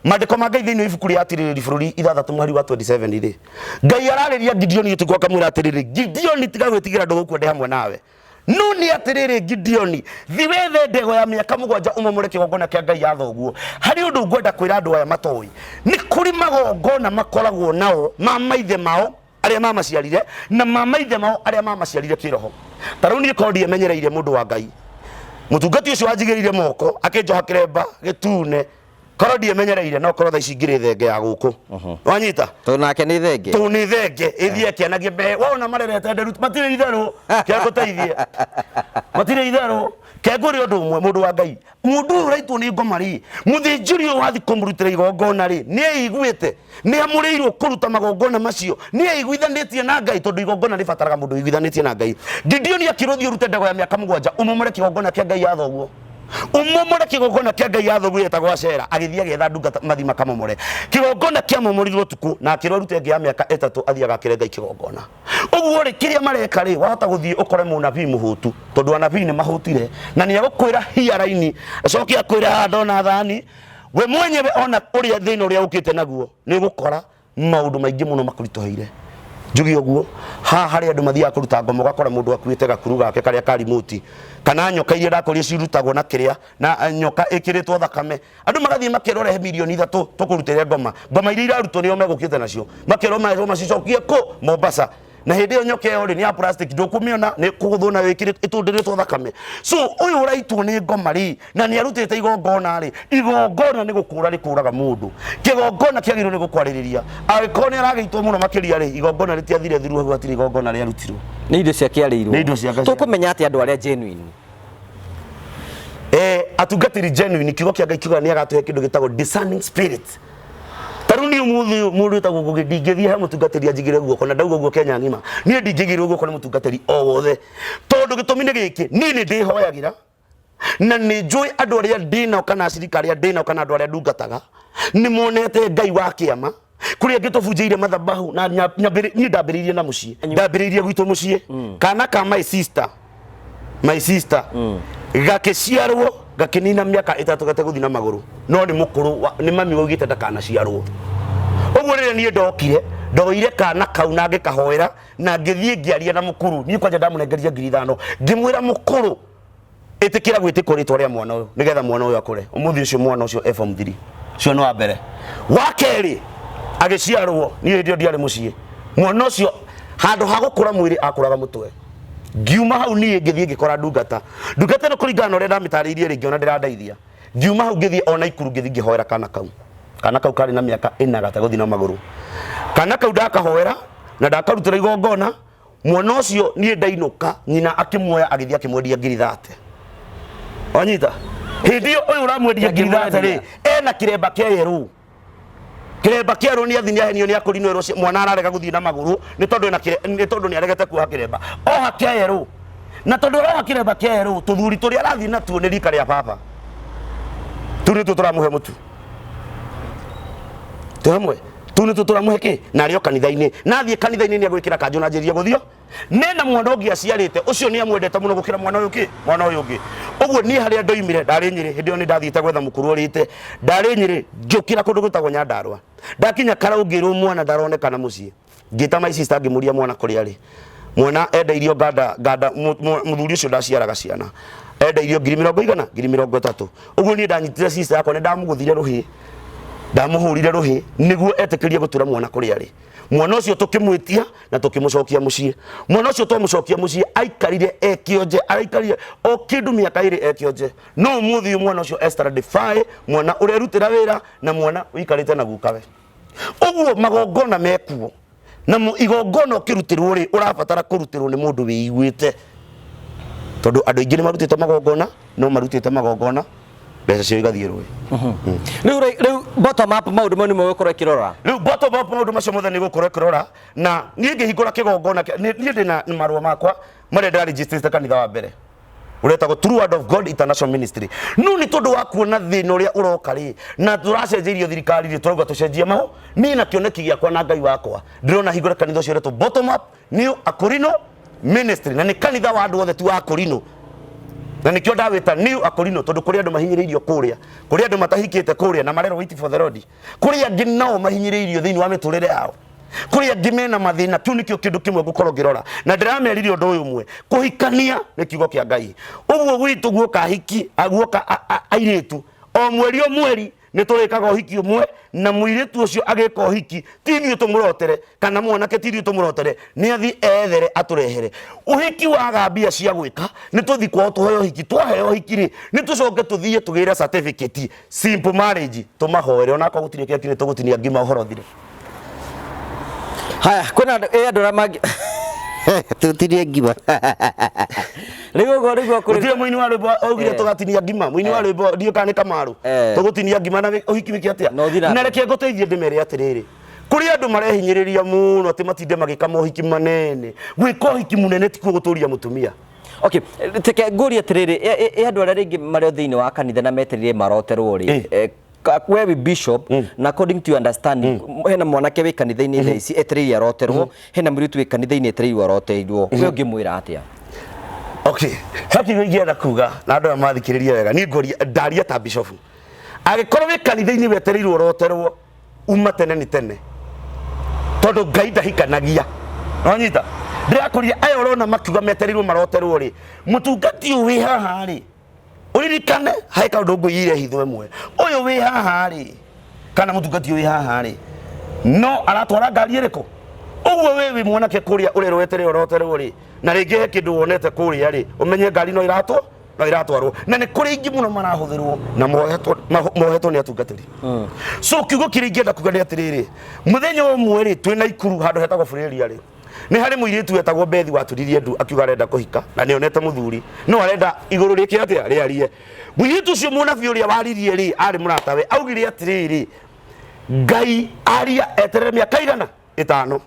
Maandĩko ma Ngai thĩinĩ wa ibuku rĩa Atirĩrĩri bũrũri 6 mũhari wa 27 rĩ, Ngai ararĩria Gideoni ũtukũ akamwĩra atĩrĩrĩ, Gideoni tiga gwĩtigĩra ndũgũkua ndĩ hamwe nawe. No nĩ atĩrĩrĩ Gideoni, thi wethe ndegwa ya mĩaka 7 ũmomore kĩgongona kĩa Ngai ya thoguo. Harĩ ũndũ ngwenda kwĩra andũ aya matoĩ, nĩ kũrĩ magongona makoragwo nao ma maithe mao arĩa mamaciarire na ma maithe mao arĩa mamaciarire kĩroho. Ta rĩu niĩ korwo ndiemenyereire mũndũ wa Ngai, mũtungati ũcio wanjigĩrĩire moko akĩnjoha kĩremba gĩtune, korwo ndiemenyereire no korwo thaa ici ngĩrĩ thenge ya gũkũ. Wanyita? Tondũ nake nĩ thenge. Tondũ nĩ thenge ĩthiĩ ĩkĩanagia mbere, wona marerete nderu matirĩ itherũ, kegũteithie. Matirĩ itherũ. Kengũrĩ ũndũ ũmwe mũndũ wa Ngai, mũndũ ũyũ ũraitwo nĩ ngoma rĩ, mũthĩnjĩri ũyũ wathiĩ kũmũrutĩra igongona rĩ, nĩ aiguĩte, nĩ amũrĩirwo kũruta magongona macio, nĩ aiguithanĩtie na Ngai, tondũ igongona rĩbataraga mũndũ ũiguithanĩtie na Ngai. Gideoni akĩrwo thiĩ ũrute ndegwa ya mĩaka 7 ũmomore kĩgongona kĩa Ngai ya thoguo. Ũmomore kĩgongona kĩa Ngai ya thoguo yetagwo Ashera, agĩthiĩ agĩetha ndungata mathiĩ makamomore. Kĩgongona kĩamomorirwo ũtukũ, na akĩrwo arute ĩngĩ ya mĩaka 3 athiĩ agakĩre Ngai kĩgongona. Ũguo rĩ, kĩrĩa mareka rĩ, wahota gũthiĩ ũkore mũnabii mũhũtu, tondũ anabii nĩ mahũtire, na nĩ egũkwĩra hiya raini, acoke akwĩre haha ndona thani, we mwenyewe ona ũrĩa thĩna ũrĩa ũkĩte naguo, nĩ ũgũkora maũndũ maingĩ mũno makũritũhĩire. Njuge ũguo, haha harĩ andũ mathiaga kũruta ngoma, ũgakora mũndũ akuĩte gakuru gake karĩa ka remote, kana nyoka iria ndakũria cirutagwo na kĩrĩa, na nyoka ĩkĩrĩtwo thakame. Andũ magathiĩ makerwo rehe mirioni 3 tũkũrutĩre ngoma. Ngoma iria irarutwo nĩo megũkĩte nacio. Makerwo maherwo macicokie kũ? Mombasa. Na hĩndĩ ĩyo nyoka ĩyo rĩ, nĩ ya plastic, ndũkũmĩona, nĩ kũgũthwo nayo ĩtũndĩrĩtwo thakame. So ũyũ ũraitwo nĩ ngoma rĩ, na nĩ arutĩte igongona rĩ, igongona nĩ gũkũra rĩkũraga mũndũ. Kĩgongona kĩagĩrĩirwo nĩ gũkwarĩrĩria. Angĩkorwo nĩ aragĩitwo mũno makĩria rĩ, igongona rĩtiathire thiru hau hatirĩ igongona rĩarutirwo. Nĩ indo ciake arĩirwo. Nĩ indo ciake. Tũkũmenya atĩa andũ arĩa genuine? Atungatĩri genuine, kiugo kĩa Ngai kiugaga nĩ agatũhe kĩndũ gĩtagwo discerning spirit. Ta rĩu niĩ ũmũthĩ ũyũ mũndũ wĩtagwo Ngũgĩ ndingĩthiĩ he mũtungatĩri anjigĩre guoko, na ndauga ũguo Kenya ng'ima, niĩ ndingĩigĩrwo guoko nĩ mũtungatĩri o wothe, tondũ gĩtũmi nĩ gĩkĩ, niĩ nĩ ndĩhoyagĩra na nĩ njũĩ andũ arĩa ndĩnao kana acirika arĩa ndĩnao kana andũ arĩa ndungataga nĩ monete Ngai wa kĩama. Kũrĩa angĩ tũbunjĩire mathabahu na niĩ ndambĩrĩirie na mũciĩ, ndambĩrĩirie gwitũ mũciĩ, kana ka my sister, my sister gakĩciarwo gakĩnina mĩaka 3 gategũthiĩ na magũrũ, no nĩ mũkũrũ, nĩ mami waugĩte ndakanaciarwo. Ũguo rĩrĩa niĩ ndokire, ndoire kana kau na ngĩkahoera na ngĩthiĩ ngĩaria na mũkũrũ. Niĩ kwanja ndamũnengeria ngiri 5, ngĩmwĩra mũkũrũ ĩtĩkĩra gwĩtĩkwo rĩtwa rĩa mwana ũyũ nĩgetha mwana ũyũ akũre. Ũmũthĩ ũcio mwana ũcio e form 3, ũcio nĩ wa mbere. Wa kerĩ agĩciarwo, niĩ hĩndĩ ĩyo ndiarĩ mũciĩ, mwana ũcio handũ ha gũkũra mwĩrĩ akũraga mũtwe. Ngiuma hau niĩ ngĩthiĩ ngĩkora ndungata, ndungata ĩno kũringana na ũrĩa ndamĩtarĩirie rĩ, ngĩona ndĩrandeithia. Ngiuma hau ngĩthiĩ ona Ikuru ngĩthiĩ ngĩhoera kana kau. Kana kau karĩ na mĩaka 4 gategũthiĩ na magũrũ. Kana kau ndakahoera na ndakarutĩra igongona. Mwana ũcio niĩ ndainũka, nyina akĩmuoya agĩthiĩ akĩmwendia ngiri 30. Wanyita? Hĩndĩ ĩyo ũyũ ũramwendia ngiri 30 rĩ, ena kĩremba kĩa yerũ. Kĩremba kĩa yerũ nĩ athiĩ nĩ ahenio nĩ akũrinwo erwo mwana ararega gũthiĩ na magũrũ nĩ tondũ ena nĩ tondũ nĩ aregete kuoha kĩremba. Oha kĩa yerũ. Na tondũ aroha kĩremba kĩa yerũ, tũthuri tũrĩa arathiĩ natuo nĩ rika rĩa baba. Tũu nĩtuo tũramũhe mũtu. Twĩ hamwe? Tũu nĩtuo tũramũhe kĩ? Na arĩ o kanitha-inĩ. Na athiĩ kanitha-inĩ nĩ egwĩkĩra kanjũ na anjĩrĩrie gũthiĩ. Nena mwana ũngĩ aciarĩte, ũcio nĩ amwendete mũno gũkĩra mwana ũyũ kĩ? Mwana ũyũ ũngĩ. Ũguo niĩ harĩa ndoimire, ndarĩ Nyĩrĩ, hĩndĩ ĩyo nĩ ndathiĩte gwetha mũkũrũ ũrĩte. Ndarĩ Nyĩrĩ, ngĩũkĩra kũndũ gwĩtagwo Nyandarũa. Ndakinya Karau ngĩrwo mwana ndaronekana mũciĩ. Ngĩta my sister ngĩmũria mwana kũrĩa arĩ. Mwana endeirio nganda, nganda, mũthuri ũcio ndaciaraga ciana. Endeirio ngiri mĩrongo igana, ngiri mĩrongo ĩtatũ. Ũguo niĩ ndanyitire sister yakwa nĩ ndamũgũthire rũhĩ. Ndamũhũrire rũhĩ nĩguo etĩkĩrie gũtura mwana kũrĩa arĩ. Mwana ũcio tũkĩmwĩtia na tũkĩmũcokia mũciĩ. Mwana ũcio twamũcokia mũciĩ aikarire e kĩonje, araikarire o kĩndũ mĩaka 2 e kĩonje. No ũmũthĩ ũyũ mwana ũcio e standard 5, mwana ũrerutĩra wĩra na mwana ũikarĩte na gukawe. Ũguo magongona mekuo, na igongona ũkĩrutĩrwo rĩ, ũrabatara kũrutĩrwo nĩ mũndũ wĩiguĩte. Tondũ andũ aingĩ nĩ marutĩte magongona, no marutĩte magongona Mbeca cio igathiĩ rũĩ. Rĩu bottom up maũndũ mau nĩmo ũgũkorwo ĩkĩrora. Rĩu bottom up maũndũ macio mothe nĩ gũkorwo ĩkĩrora, na niĩ ngĩhingũra kĩgongona niĩ ndĩna marũa makwa marĩa ndĩrarĩnjĩstĩte kanitha wa mbere ũretagwo True Word of God International Ministry. No nĩ tondũ wa kuona thĩna ũrĩa ũroka rĩ, na tũracenjeirio thirikari rĩ, tũrauga tũcenjie maũ. Niĩ na kĩoneki gĩakwa na Ngai wakwa ndĩrona hingũre kanitha ũcio ũretwo Bottom Up New Akorino Ministry, na nĩ kanitha wa andũ othe, ti wa Akorino, na nĩkĩo ndawĩta New Akorino, tondũ kũrĩ andũ mahinyĩrĩirio kũrĩa, kũrĩ andũ matahikĩte kũrĩa na marerwo wait for the Lord, kũrĩ angĩ nao mahinyĩrĩirio thĩinĩ wa mĩtũrĩre yao, kũrĩ angĩ mena mathĩna. Kĩu nĩkĩo kĩndũ kĩmwe ngũkorwo ngĩrora, na ndĩramerire ũndũ ũyũ ũmwe, kũhikania nĩ kiugo kĩa Ngai. Ũguo gwitũ guoka hiki, guoka airĩtu o mweri o mweri nĩ tũrĩkaga ũhiki ũmwe, na mũirĩtu ũcio agĩka ũhiki ti ithuĩ tũmũrotere, kana mwanake ti ithuĩ tũmũrotere, nĩ athiĩ ethere atũrehere ũhiki. Waga mbia cia gwĩka, nĩ tũthi kwao tũhoe ũhiki. Twaheo ũhiki rĩ, nĩ tũcoke tũthiĩ tũgĩre certificate simple marriage, tũmahoere onakorwo gũtirĩ keki, nĩ tũgũtinia ngima, ũhoro ũthire. Haya, kwĩna andũ ĩ andũ arĩa mangĩ tutinie ngima rĩu ũguo nĩguo kũrĩ. Gũtirĩ mũini wa rwĩmbo augire tũgatinia ngima? Mũini wa rwĩmbo ndiũ kana nĩ Kamaru. Tũgũtinia ngima na ũhiki wĩke atĩa? Na ũthiĩ na na mbere. Reke ngũteithie ndĩmere atĩrĩrĩ, kũrĩ andũ marehinyĩrĩria mũno atĩ matinde magĩka mohiki manene. Gwĩka ũhiki mũnene tikuo gũtũria mũtumia. Okay, teke ngũrie atĩrĩrĩ, ĩ andũ arĩa rĩngĩ marĩ o thĩinĩ wa kanitha na metereire maroterwo rĩ, we wĩ bishop, na according to your understanding, hena mwanake wĩ kanitha-inĩ thaa ici etereire aroterwo, hena mũirĩtu wĩ kanitha-inĩ etereirwo aroterwo, we ũngĩmwĩra atĩa? Okay, he kiugo ingĩenda kuga na andũ aya mathikĩrĩria wega. Niĩ ngũria ndaria ta bishofu, angĩkorwo wĩ kanitha-inĩ wetereirwo ũroterwo, uma tene nĩ tene, tondũ Ngai ndahikanagia. Nonyita ndĩrakũria, aya ũrona makiuga metereirwo maroterwo rĩ, mũtungati ũyũ wĩ haha rĩ, ũririkane he kaũndũ ngũiyire hitho ĩmwe. Ũyũ wĩ haha rĩ, kana mũtungati ũyũ wĩ haha rĩ, no aratwara ngari ĩrĩkũ? Ũguo wĩ mwanake kũrĩa ũrerwo weterere ũroterwo rĩ, na rĩngĩ he kĩndũ wonete kũrĩa rĩ, ũmenye ngari no iratwo no iratwarwo, na nĩ kũrĩ ingĩ mũno marahũthĩrwo na mohetwo nĩ atungatĩri. So kiugo kĩrĩa ingĩenda kuga nĩ atĩrĩrĩ, mũthenya ũmwe rĩ, twĩ Naikuru handũ hetagwo Bureria rĩ, nĩ harĩ mũirĩtu wetagwo Bethi waturirie ndu akiuga arenda kũhika na nĩ onete mũthuri no arenda igũrũ rĩke atĩa rĩarie. Mũirĩtu ũcio, mũnabii ũrĩa waririe rĩ, arĩ mũratawe, augire atĩrĩrĩ, Ngai aria eterere mĩaka igana ĩtano,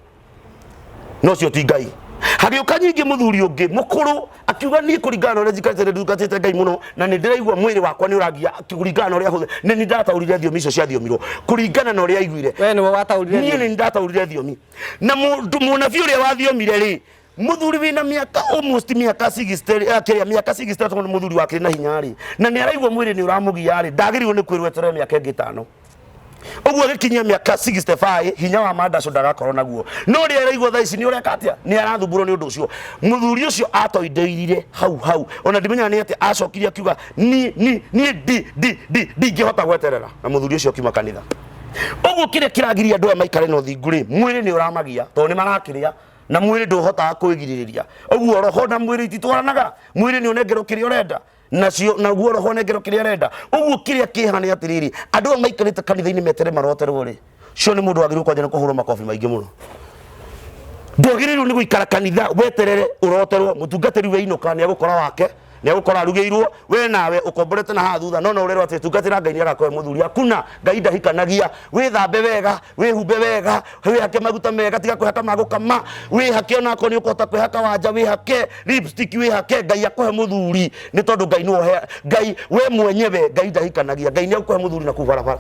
no cio ti Ngai. Hagĩũka nyingĩ mũthuri ũngĩ mũkũrũ akiuga, niĩ kũringana na ũrĩa njikarĩte nĩ ndungatĩte Ngai mũno na nĩ ndĩraigua mwĩrĩ wakwa nĩ ũragia kũringana na ũrĩa hũthĩ nĩ nĩ ndataũrire thiomi icio ciathiomirwo kũringana na ũrĩa aiguire. We nĩwe wataũrire? Niĩ nĩ ndataũrire thiomi, na mũndũ mũnabii ũrĩa wathiomire rĩ, mũthuri wĩna mĩaka almost mĩaka 60, kĩrĩa mĩaka 60, tondũ nĩ mũthuri wakĩrĩ na hinya rĩ, na nĩ araigua mwĩrĩ nĩ ũramũgia rĩ, ndagĩrĩirwo nĩ kwĩrwo eterere mĩaka ĩngĩ ĩtano. Ũguo agĩkinyia mĩaka 65, hinya wa mandaco ndagakorwo naguo, no ũrĩa araigua thaa ici nĩ ũreka atĩa, nĩ arathumbũrwo nĩ ũndũ ũcio. Mũthuri ũcio atoindeirire hau hau, ona ndimenyaga nĩ atĩa acokirie, akiuga, niĩ niĩ niĩ ndi ndi ndi ndingĩhota gweterera, na mũthuri ũcio akiuma kanitha. Ũguo kĩrĩa kĩragiria andũ aya maikare na ũthingu rĩ, mwĩrĩ nĩ ũramagia, tondũ nĩ marakĩrĩa na mwĩrĩ ndũhotaga kwĩgirĩrĩria. Ũguo roho na mwĩrĩ ititwaranaga. Mwĩrĩ nĩ ũnengerwo kĩrĩa ũrenda, nacio naguo roho ũnengerwo kĩrĩa ũrenda. Ũguo kĩrĩa kĩha nĩ atĩrĩrĩ, andũ aya maikarĩte kanitha-inĩ metere maroterwo rĩ, cio nĩ mũndũ wagĩrĩirwo kwanja nĩ kũhũrwo makobi maingĩ mũno. Ndwagĩrĩirwo nĩ gũikara kanitha weterere ũroterwo. Mũtungatĩri weinũka nĩ agũkora wake, nĩ agũkora arugĩirwo, we nawe ũkomborete na haha thutha, no no ũrerwo atĩ tungatĩra Ngai nĩ agakũhe mũthuri. Hakuna, Ngai ndahikanagia. Wĩthambe wega, wĩhumbe wega, wĩhake maguta mega, tiga kwĩhaka ma gũkama, wĩhake onakorwo nĩ ũkũhota kwĩhaka wanja, wĩhake lipstick, wĩhake, Ngai akũhe mũthuri, nĩ tondũ Ngai nĩwe ũhe Ngai we mwenyewe. Ngai ndahikanagia. Ngai nĩ agũkũhe mũthuri na kũu barabara,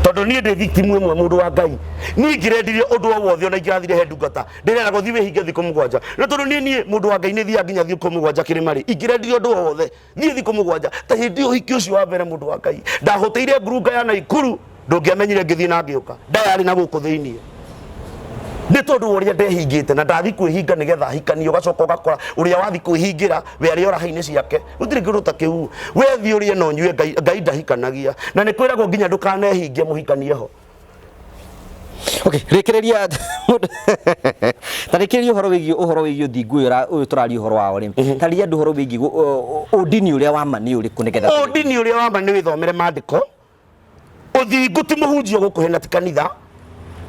tondũ niĩ ndĩ victim ĩmwe. Mũndũ wa Ngai, niĩ ingĩrendirie ũndũ o wothe, ona ingĩrathire he ndungata ndĩrera gũthiĩ wĩhinge thikũ 7, no tondũ niĩ mũndũ wa Ngai nĩ thiaga nginya thikũ 7 kĩrĩma rĩ, ingĩrendirie ũndũ o wothe thiĩ thikũ 7. Ta hĩndĩ ĩyo ũhiki ũcio wa mbere, mũndũ wa Ngai, ndahũtĩire ngurunga ya Naikuru, ndũngĩamenyire ngĩthiĩ na ngĩũka, ndayarĩ na gũkũ thĩiniĩ, nĩ tondũ wa ũrĩa ndehingĩte na ndathi kwĩhinga nĩgetha hikanie. Ũgacoka ũgakora ũrĩa wathi kwĩhingĩra we arĩ o raha-inĩ ciake. Gũtirĩ kĩndũ ta kĩu. We thiĩ ũrĩe na ũnyue. Ngai, Ngai ndahikanagia, na nĩ kwĩragwo nginya ndũkanehinge mũhikanie ho. Okay, rĩkĩrĩria ta rĩkĩrĩria ũhoro wĩgiĩ ũthingu ũyũ ũyũ tũraria ũhoro wao rĩ, tarĩria andũ ũhoro wĩgiĩ ũndini ũrĩa wa ma nĩ ũrĩkũ nĩgetha Ũndini ũrĩa wa ma nĩ wĩthomere maandĩko. Ũthingu ti mũhunjia gũkũhe na ti kanitha,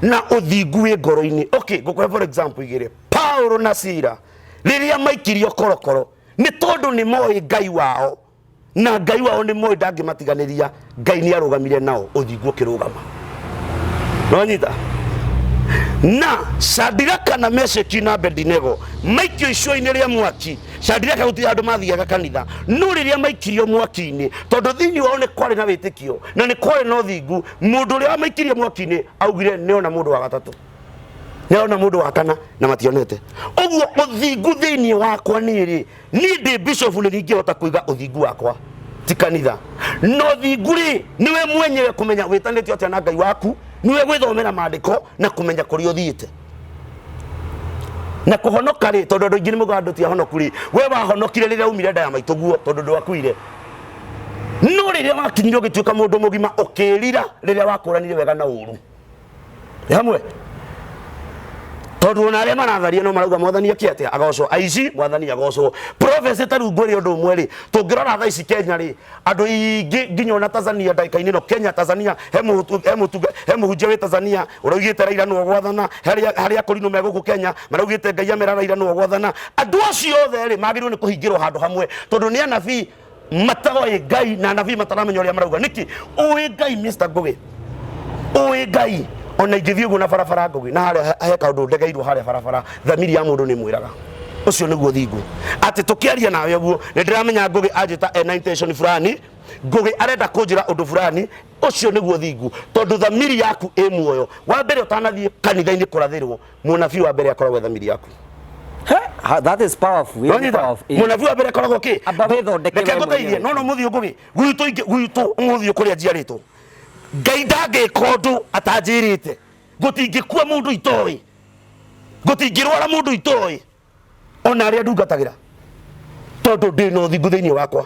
na ũthingu wĩ ngoro-inĩ. Okay, ngũkũhe for example igĩrĩ, Paulo na Sila rĩrĩa maikirio korokoro, nĩ tondũ nĩ moĩ Ngai wao. Na Ngai wao nĩ moĩ ndangĩmatiganĩria. Ngai nĩ arũgamire nao, ũthingu ũkĩrũgama. Nonyita na Shadiraka na Mesheki na Abedinego maikio icua-inĩ rĩa mwaki. Shadiraka gũtirĩ handũ mathiaga kanitha, no rĩrĩa maikirio mwaki-inĩ, tondũ thĩinĩ wao nĩ kwarĩ na wĩtĩkio na nĩ kwarĩ na ũthingu, mũndũ ũrĩa wamaikirie mwaki-inĩ augire nĩona mũndũ wa gatatũ, nĩona mũndũ wa kana, na mationete. Ũguo ũthingu thĩinĩ wakwa niĩ rĩ, niĩ ndĩ bishop nĩ ndingĩhota kũiga ũthingu wakwa ti kanitha. Na ũthingu rĩ, nĩwe mwenyewe kũmenya wĩtanĩtio atĩa na Ngai waku, nĩwe gwĩthomera maandĩko na kũmenya kũrĩa ũthiĩte na kũhonoka rĩ, tondũ andũ aingĩ nĩ maugaga andũ ti ahonoku rĩ, we wahonokire rĩrĩa umire nda ya maitũguo tondũ ndwakuire. No rĩrĩa wakinyire ũgĩtuĩka mũndũ mũgima, ũkĩrira rĩrĩa wakũranire wega na ũru. Nĩ hamwe tondũ ona arĩa maratharia no marauga Mwathani eke atĩa? Agocwo. Aici, Mwathani agocwo. Prophecy ta rĩu ngwĩre ũndũ ũmwe rĩ, tũngĩrora thaa ici Kenya rĩ, andũ aingĩ nginya ona Tanzania ndagĩka-inĩ ĩno, Kenya, Tanzania, he mũhutu- he mũtunga- he mũhunjia wĩ Tanzania ũraugĩte Raila nĩwe ũgwathana, harĩa akũrinũ me gũkũ Kenya maraugĩte Ngai amera Raila nĩwe ũgwathana. Andũ acio othe rĩ, magĩrĩirwo nĩ kũhingĩrwo handũ hamwe tondũ nĩ anabii matoĩ Ngai na anabii mataramenya ũrĩa marauga. Nĩkĩ ũĩ Ngai? Mr. Ngũgĩ, ũĩ Ngai ona ingĩthiĩ ũguo na barabara, Ngũgĩ, na harĩa he kaũndũ ndegeirwo harĩa barabara, thamiri ya mũndũ nĩ mwĩraga. Ũcio nĩguo thingu, atĩ tũkĩaria nawe ũguo nĩ ndĩramenya Ngũgĩ anjĩta ena intention fulani, Ngũgĩ arenda kũnjĩra ũndũ fulani. Ũcio nĩguo thingu, tondũ thamiri yaku ĩ muoyo. Wa mbere ũtanathiĩ kanitha-inĩ kũrathĩrwo, mũnabii wa mbere akoragwo e thamiri yaku. He, that is powerful. Very Nonyita? powerful. Eh. Mũnabii wa mbere akoragwo kĩ? Amba wĩthondeke Reke we ngũteithie. mwenyewe. No mũthiĩ Ngũgĩ gwitũ gwitũ ũmũthĩ kũrĩa njiarĩtwo, Ngai ndangĩka ũndũ atanjĩrĩte. Gũtingĩkua mũndũ itoĩ, gũtingĩrwara mũndũ itoĩ, ona arĩa ndungatagĩra, tondũ ndĩ na ũthingu thĩinĩ wakwa.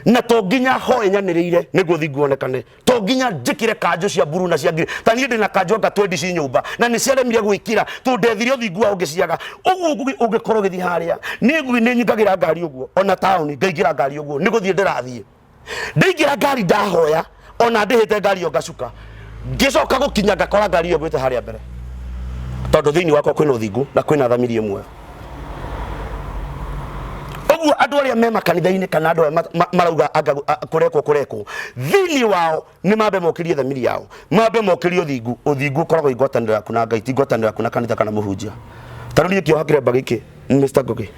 Na to nginya hoe nyanĩrĩire nĩguo ũthingu wonekane, to nginya njĩkĩre kanjũ cia mburu na cia ngiri. Ta niĩ ndĩ na kanjũ anga twendi ci nyũmba na nĩ ciaremire gwĩkĩra tondũ ndethire ũthingu wa ũngĩciaga. Ũguo Ngũgĩ, ũngĩkorwo ũgĩthiĩ harĩa niĩ Ngũgĩ nĩ nyingagĩra ngari ũguo, ona taũni ngaingĩra ngari ũguo, nĩ gũthiĩ ndĩrathiĩ. Ndaingĩra ngari ndahoya, ona ndĩhĩte ngari ĩyo ngacuka, ngĩcoka gũkinya ngakora ngari ĩyo ngwĩte harĩa mbere, tondũ thĩinĩ wakwa kwĩna ũthingu na kwĩna thamiri ĩmwe. Ũguo andũ arĩa me makanitha-inĩ kana andũ arĩa marauga anga kũrekwo kũrekwo, thĩinĩ wao nĩ mambe mokĩrie thamiri yao, mambe mokĩrie ũthingu. Ũthingu ũkoragwo i ngwatanĩro yaku na Ngai, ti ngwatanĩro yaku na kanitha kana mũhunjia. Ta rĩu niĩ kĩoha kĩremba gĩkĩ, Mr. Ngũgĩ,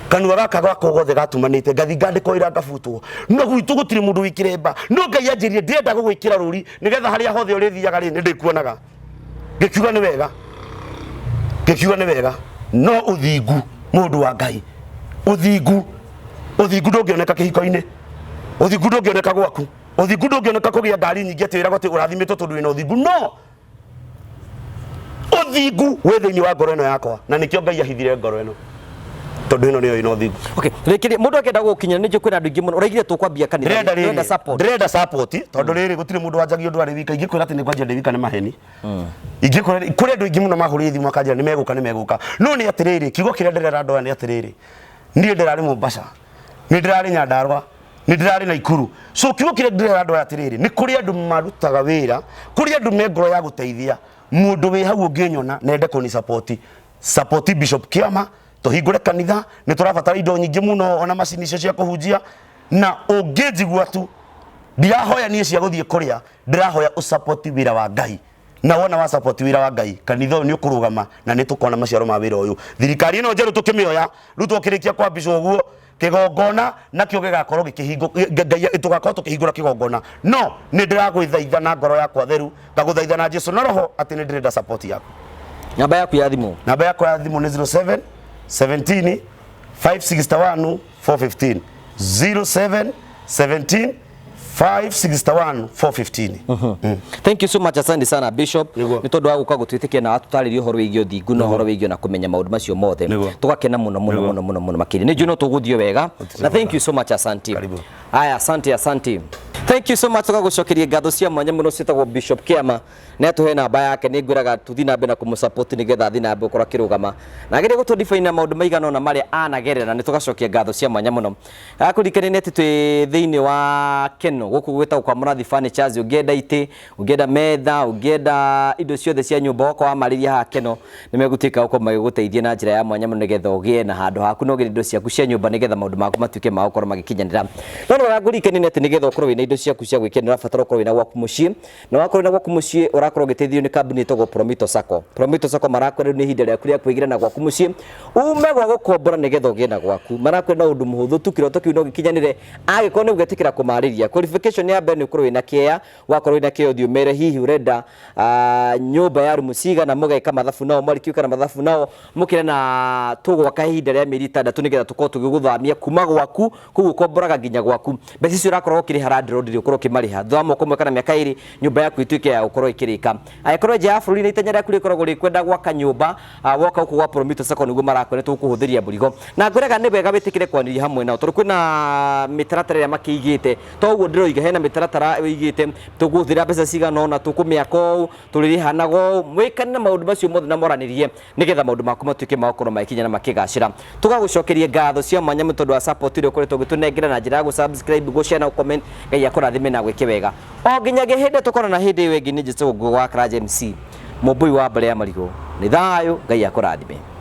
kanua gaka gakwa gothe gatumanĩte, ngathi ngandĩkwo wĩra ngabutwo. No gwitũ gũtirĩ mũndũ wĩ kĩremba, no Ngai anjĩrire ndĩrenda gũgwĩkĩra rũri nĩgetha harĩa hothe ũrĩthiaga rĩ, nĩ ndĩkuonaga. Ngĩkiuga nĩ wega, ngĩkiuga nĩ wega. No ũthingu, mũndũ wa Ngai, ũthingu, ũthingu ndũngĩoneka kĩhiko-inĩ, ũthingu ndũngĩoneka gwaku, ũthingu ndũngĩoneka kũgĩa ngari nyingĩ atĩ wĩragwo atĩ ũrathimĩtwo tondũ wĩna ũthingu. No ũthingu wĩ thĩinĩ wa ngoro ĩno yakwa, na nĩkĩo Ngai ahithire ngoro ĩno, tondũ ĩno nĩyo ĩna ũthingu. Okay, rĩkĩrĩ mũndũ akĩenda gũkinyĩra, nĩ njũĩ kwĩna andũ aingĩ mũno. Ũraigire tũkwambia kanitha. Ndĩrenda Ndĩrenda rĩrĩ, support. Ndĩrenda support, tondũ rĩrĩ, gũtirĩ mũndũ wanjagia ũndũ arĩ wika. Ingĩkwĩra atĩ nĩ ngwanjia ndĩ wika nĩ maheni. Ingĩkwĩra kũrĩ andũ aingĩ mũno mahũrire thimũ makanjĩra nĩ megũka, nĩ megũka. No nĩ atĩrĩrĩ, kiugo kĩrĩa ndĩrera andũ aya nĩ atĩrĩrĩ, niĩ ndĩrarĩ Mombasa, nĩ ndĩrarĩ Nyandarua, nĩ ndĩrarĩ Naikuru. So kiugo kĩrĩa ndĩrera andũ aya atĩrĩrĩ, nĩ kũrĩ andũ marutaga wĩra, kũrĩ andũ me ngoro ya gũteithia. Mũndũ wĩ hau ũngĩnyona na ende kũni support, support Bishop Kĩama tũhingũre kanitha. Nĩ tũrabatara indo nyingĩ mũno, ona macini icio cia kũhunjia. Na ũngĩnjigua tu, ndirahoya niĩ cia gũthiĩ kũrĩa, ndĩrahoya ũsupport wĩra wa Ngai. Na wona wa support wĩra wa Ngai, kanitha ũyũ nĩ ũkũrũgama na nĩ tũkona maciaro ma wĩra ũyũ. Thirikari ĩno njerũ tũkĩmĩoya rĩu, twakĩrĩkia kwambicwo ũguo, kĩgongona nakĩo gĩgakorwo gĩkĩhingũ, Ngai tũgakorwo tũkĩhingũra kĩgongona. No nĩ ndĩragwĩthaitha na ngoro yakwa theru, ngagũthaitha na Jesu na roho atĩ nĩ ndĩrenda support yaku. Namba yaku ya thimũ? Namba yakwa ya thimũ nĩ 07 17 561 415, 07 17 561 415. Thank you so much, asante sana Bishop, Nĩguo. nĩ tondũ wa gũka gũtwĩtĩkia na watũtarĩria ũhoro wĩgiĩ ũthingu na ũhoro wĩgiĩ na kũmenya maũndũ macio mothe. Nĩguo. Tũgakena mũno mũno Nĩguo. mũno mũno mũno makĩria. Nĩ njũĩ no tũgũthiĩ wega na thank you so much, asante. Karibu. Aya, asante, asante, thank you so much. Tũgagũcokeria ngatho cia mwanya mũno. Ciĩtagwo Bishop Kĩama na atũhe namba yake. Nĩ ngwĩraga tũthiĩ na mbere na kũmũsupport nĩgetha athiĩ na mbere gũkorwo akĩrũgama na agerie gũtũ define maũndũ maigana ũna marĩa anagerera. Nĩ tũgacokia ngatho cia mwanya mũno. Akũririkania nĩ atĩ twĩ thĩinĩ wa Keno gũkũ gwĩtagwo kwa Mũrathi Furnitures. Ũngĩenda itĩ, ũngĩenda metha, ũngĩenda indo ciothe cia nyũmba, okorwo wamarĩria haha Keno nĩ megũtuĩka gũkorwo magĩgũteithia na njĩra ya mwanya mũno nĩgetha ũgĩe na handũ haku na ũgĩre indo ciaku cia nyũmba nĩgetha maũndũ maku matuĩke ma gũkorwo magĩkinyanĩra. No Wega ngũririkanie nĩ atĩ nĩgetha ũkorwo wĩna indo ciaku cia gwĩkenia ũrabatara ũkorwo wĩna gwaku mũciĩ, na wakorwo wĩna gwaku mũciĩ ũrakorwo ũgĩteithio nĩ kambuni ĩtagwo Promito Sacco. Promito Sacco marakwĩra rĩu nĩ ihinda rĩaku rĩa kwĩgĩra na gwaku mũciĩ, ume gwa gũkombora nĩgetha ũgĩe na gwaku. Marakwĩra no ũndũ mũhũthũ tu, kĩroto kĩu no gĩkinyanĩre angĩkorwo nĩ ũgetĩkĩra kũmarĩria. Qualification ya mbere nĩ ũkorwo wĩna kĩea, wakorwo wĩna kĩea ũthiĩ ũmere hihi ũrenda nyũmba ya rumu cigana, mũgeka mathabu nao, mwarĩkia gwĩka mathabu nao mũkĩre na tũgwaka ihinda rĩa mĩeri 6 nĩgetha tũkorwo tũgĩgũthamia kuma gwaku kũu ũkomboraga nginya gwaku. Mbeca icio ũrakorwo ũkĩrĩha landlord rĩ, ũkorwo ũkĩmarĩha thutha wa mwaka ũmwe kana mĩaka 2, nyũmba yaku ĩtuĩke ya gũkorwo ĩkĩrĩka. Angĩkorwo nja ya bũrũri na itanya rĩaku rĩkoragwo rĩ kwenda gwaka nyũmba, woka gũkũ gwa Promito Sacco nĩguo marakwĩra tũgũkũhũthĩria mũrigo. Na ngwĩraga nĩ wega wĩtĩkĩre kwanĩria hamwe nao tondũ kwĩna mĩtaratara ĩrĩa makĩigĩte. To ũguo ndĩroiga, hena mĩtaratara ĩigĩte tũkũhũthĩra mbeca cigana ũna, tũkũmĩaka ũũ, tũrĩrĩhanaga ũũ, mwĩkane na maũndũ macio mothe na mwaranĩrie nĩgetha maũndũ maku matuĩke ma gũkorwo magĩkinya na makĩgacĩra. Tũgagũcokeria ngatho cia mwanya mũno tondũ wa support ĩrĩa ũkoretwo ũgĩtũnengera na njĩra ya gũ subscribe, gũ share na gũ comment. Ngai akũrathime na agwĩke wega. O nginyagia hĩndĩ ĩrĩa tũkonana hĩndĩ ĩyo ĩngĩ, niĩ njĩtagwo Ngũgĩ wa Karanja MC, mũmbũi wa mbere ya marigũ. Nĩ thayũ, Ngai akũrathime.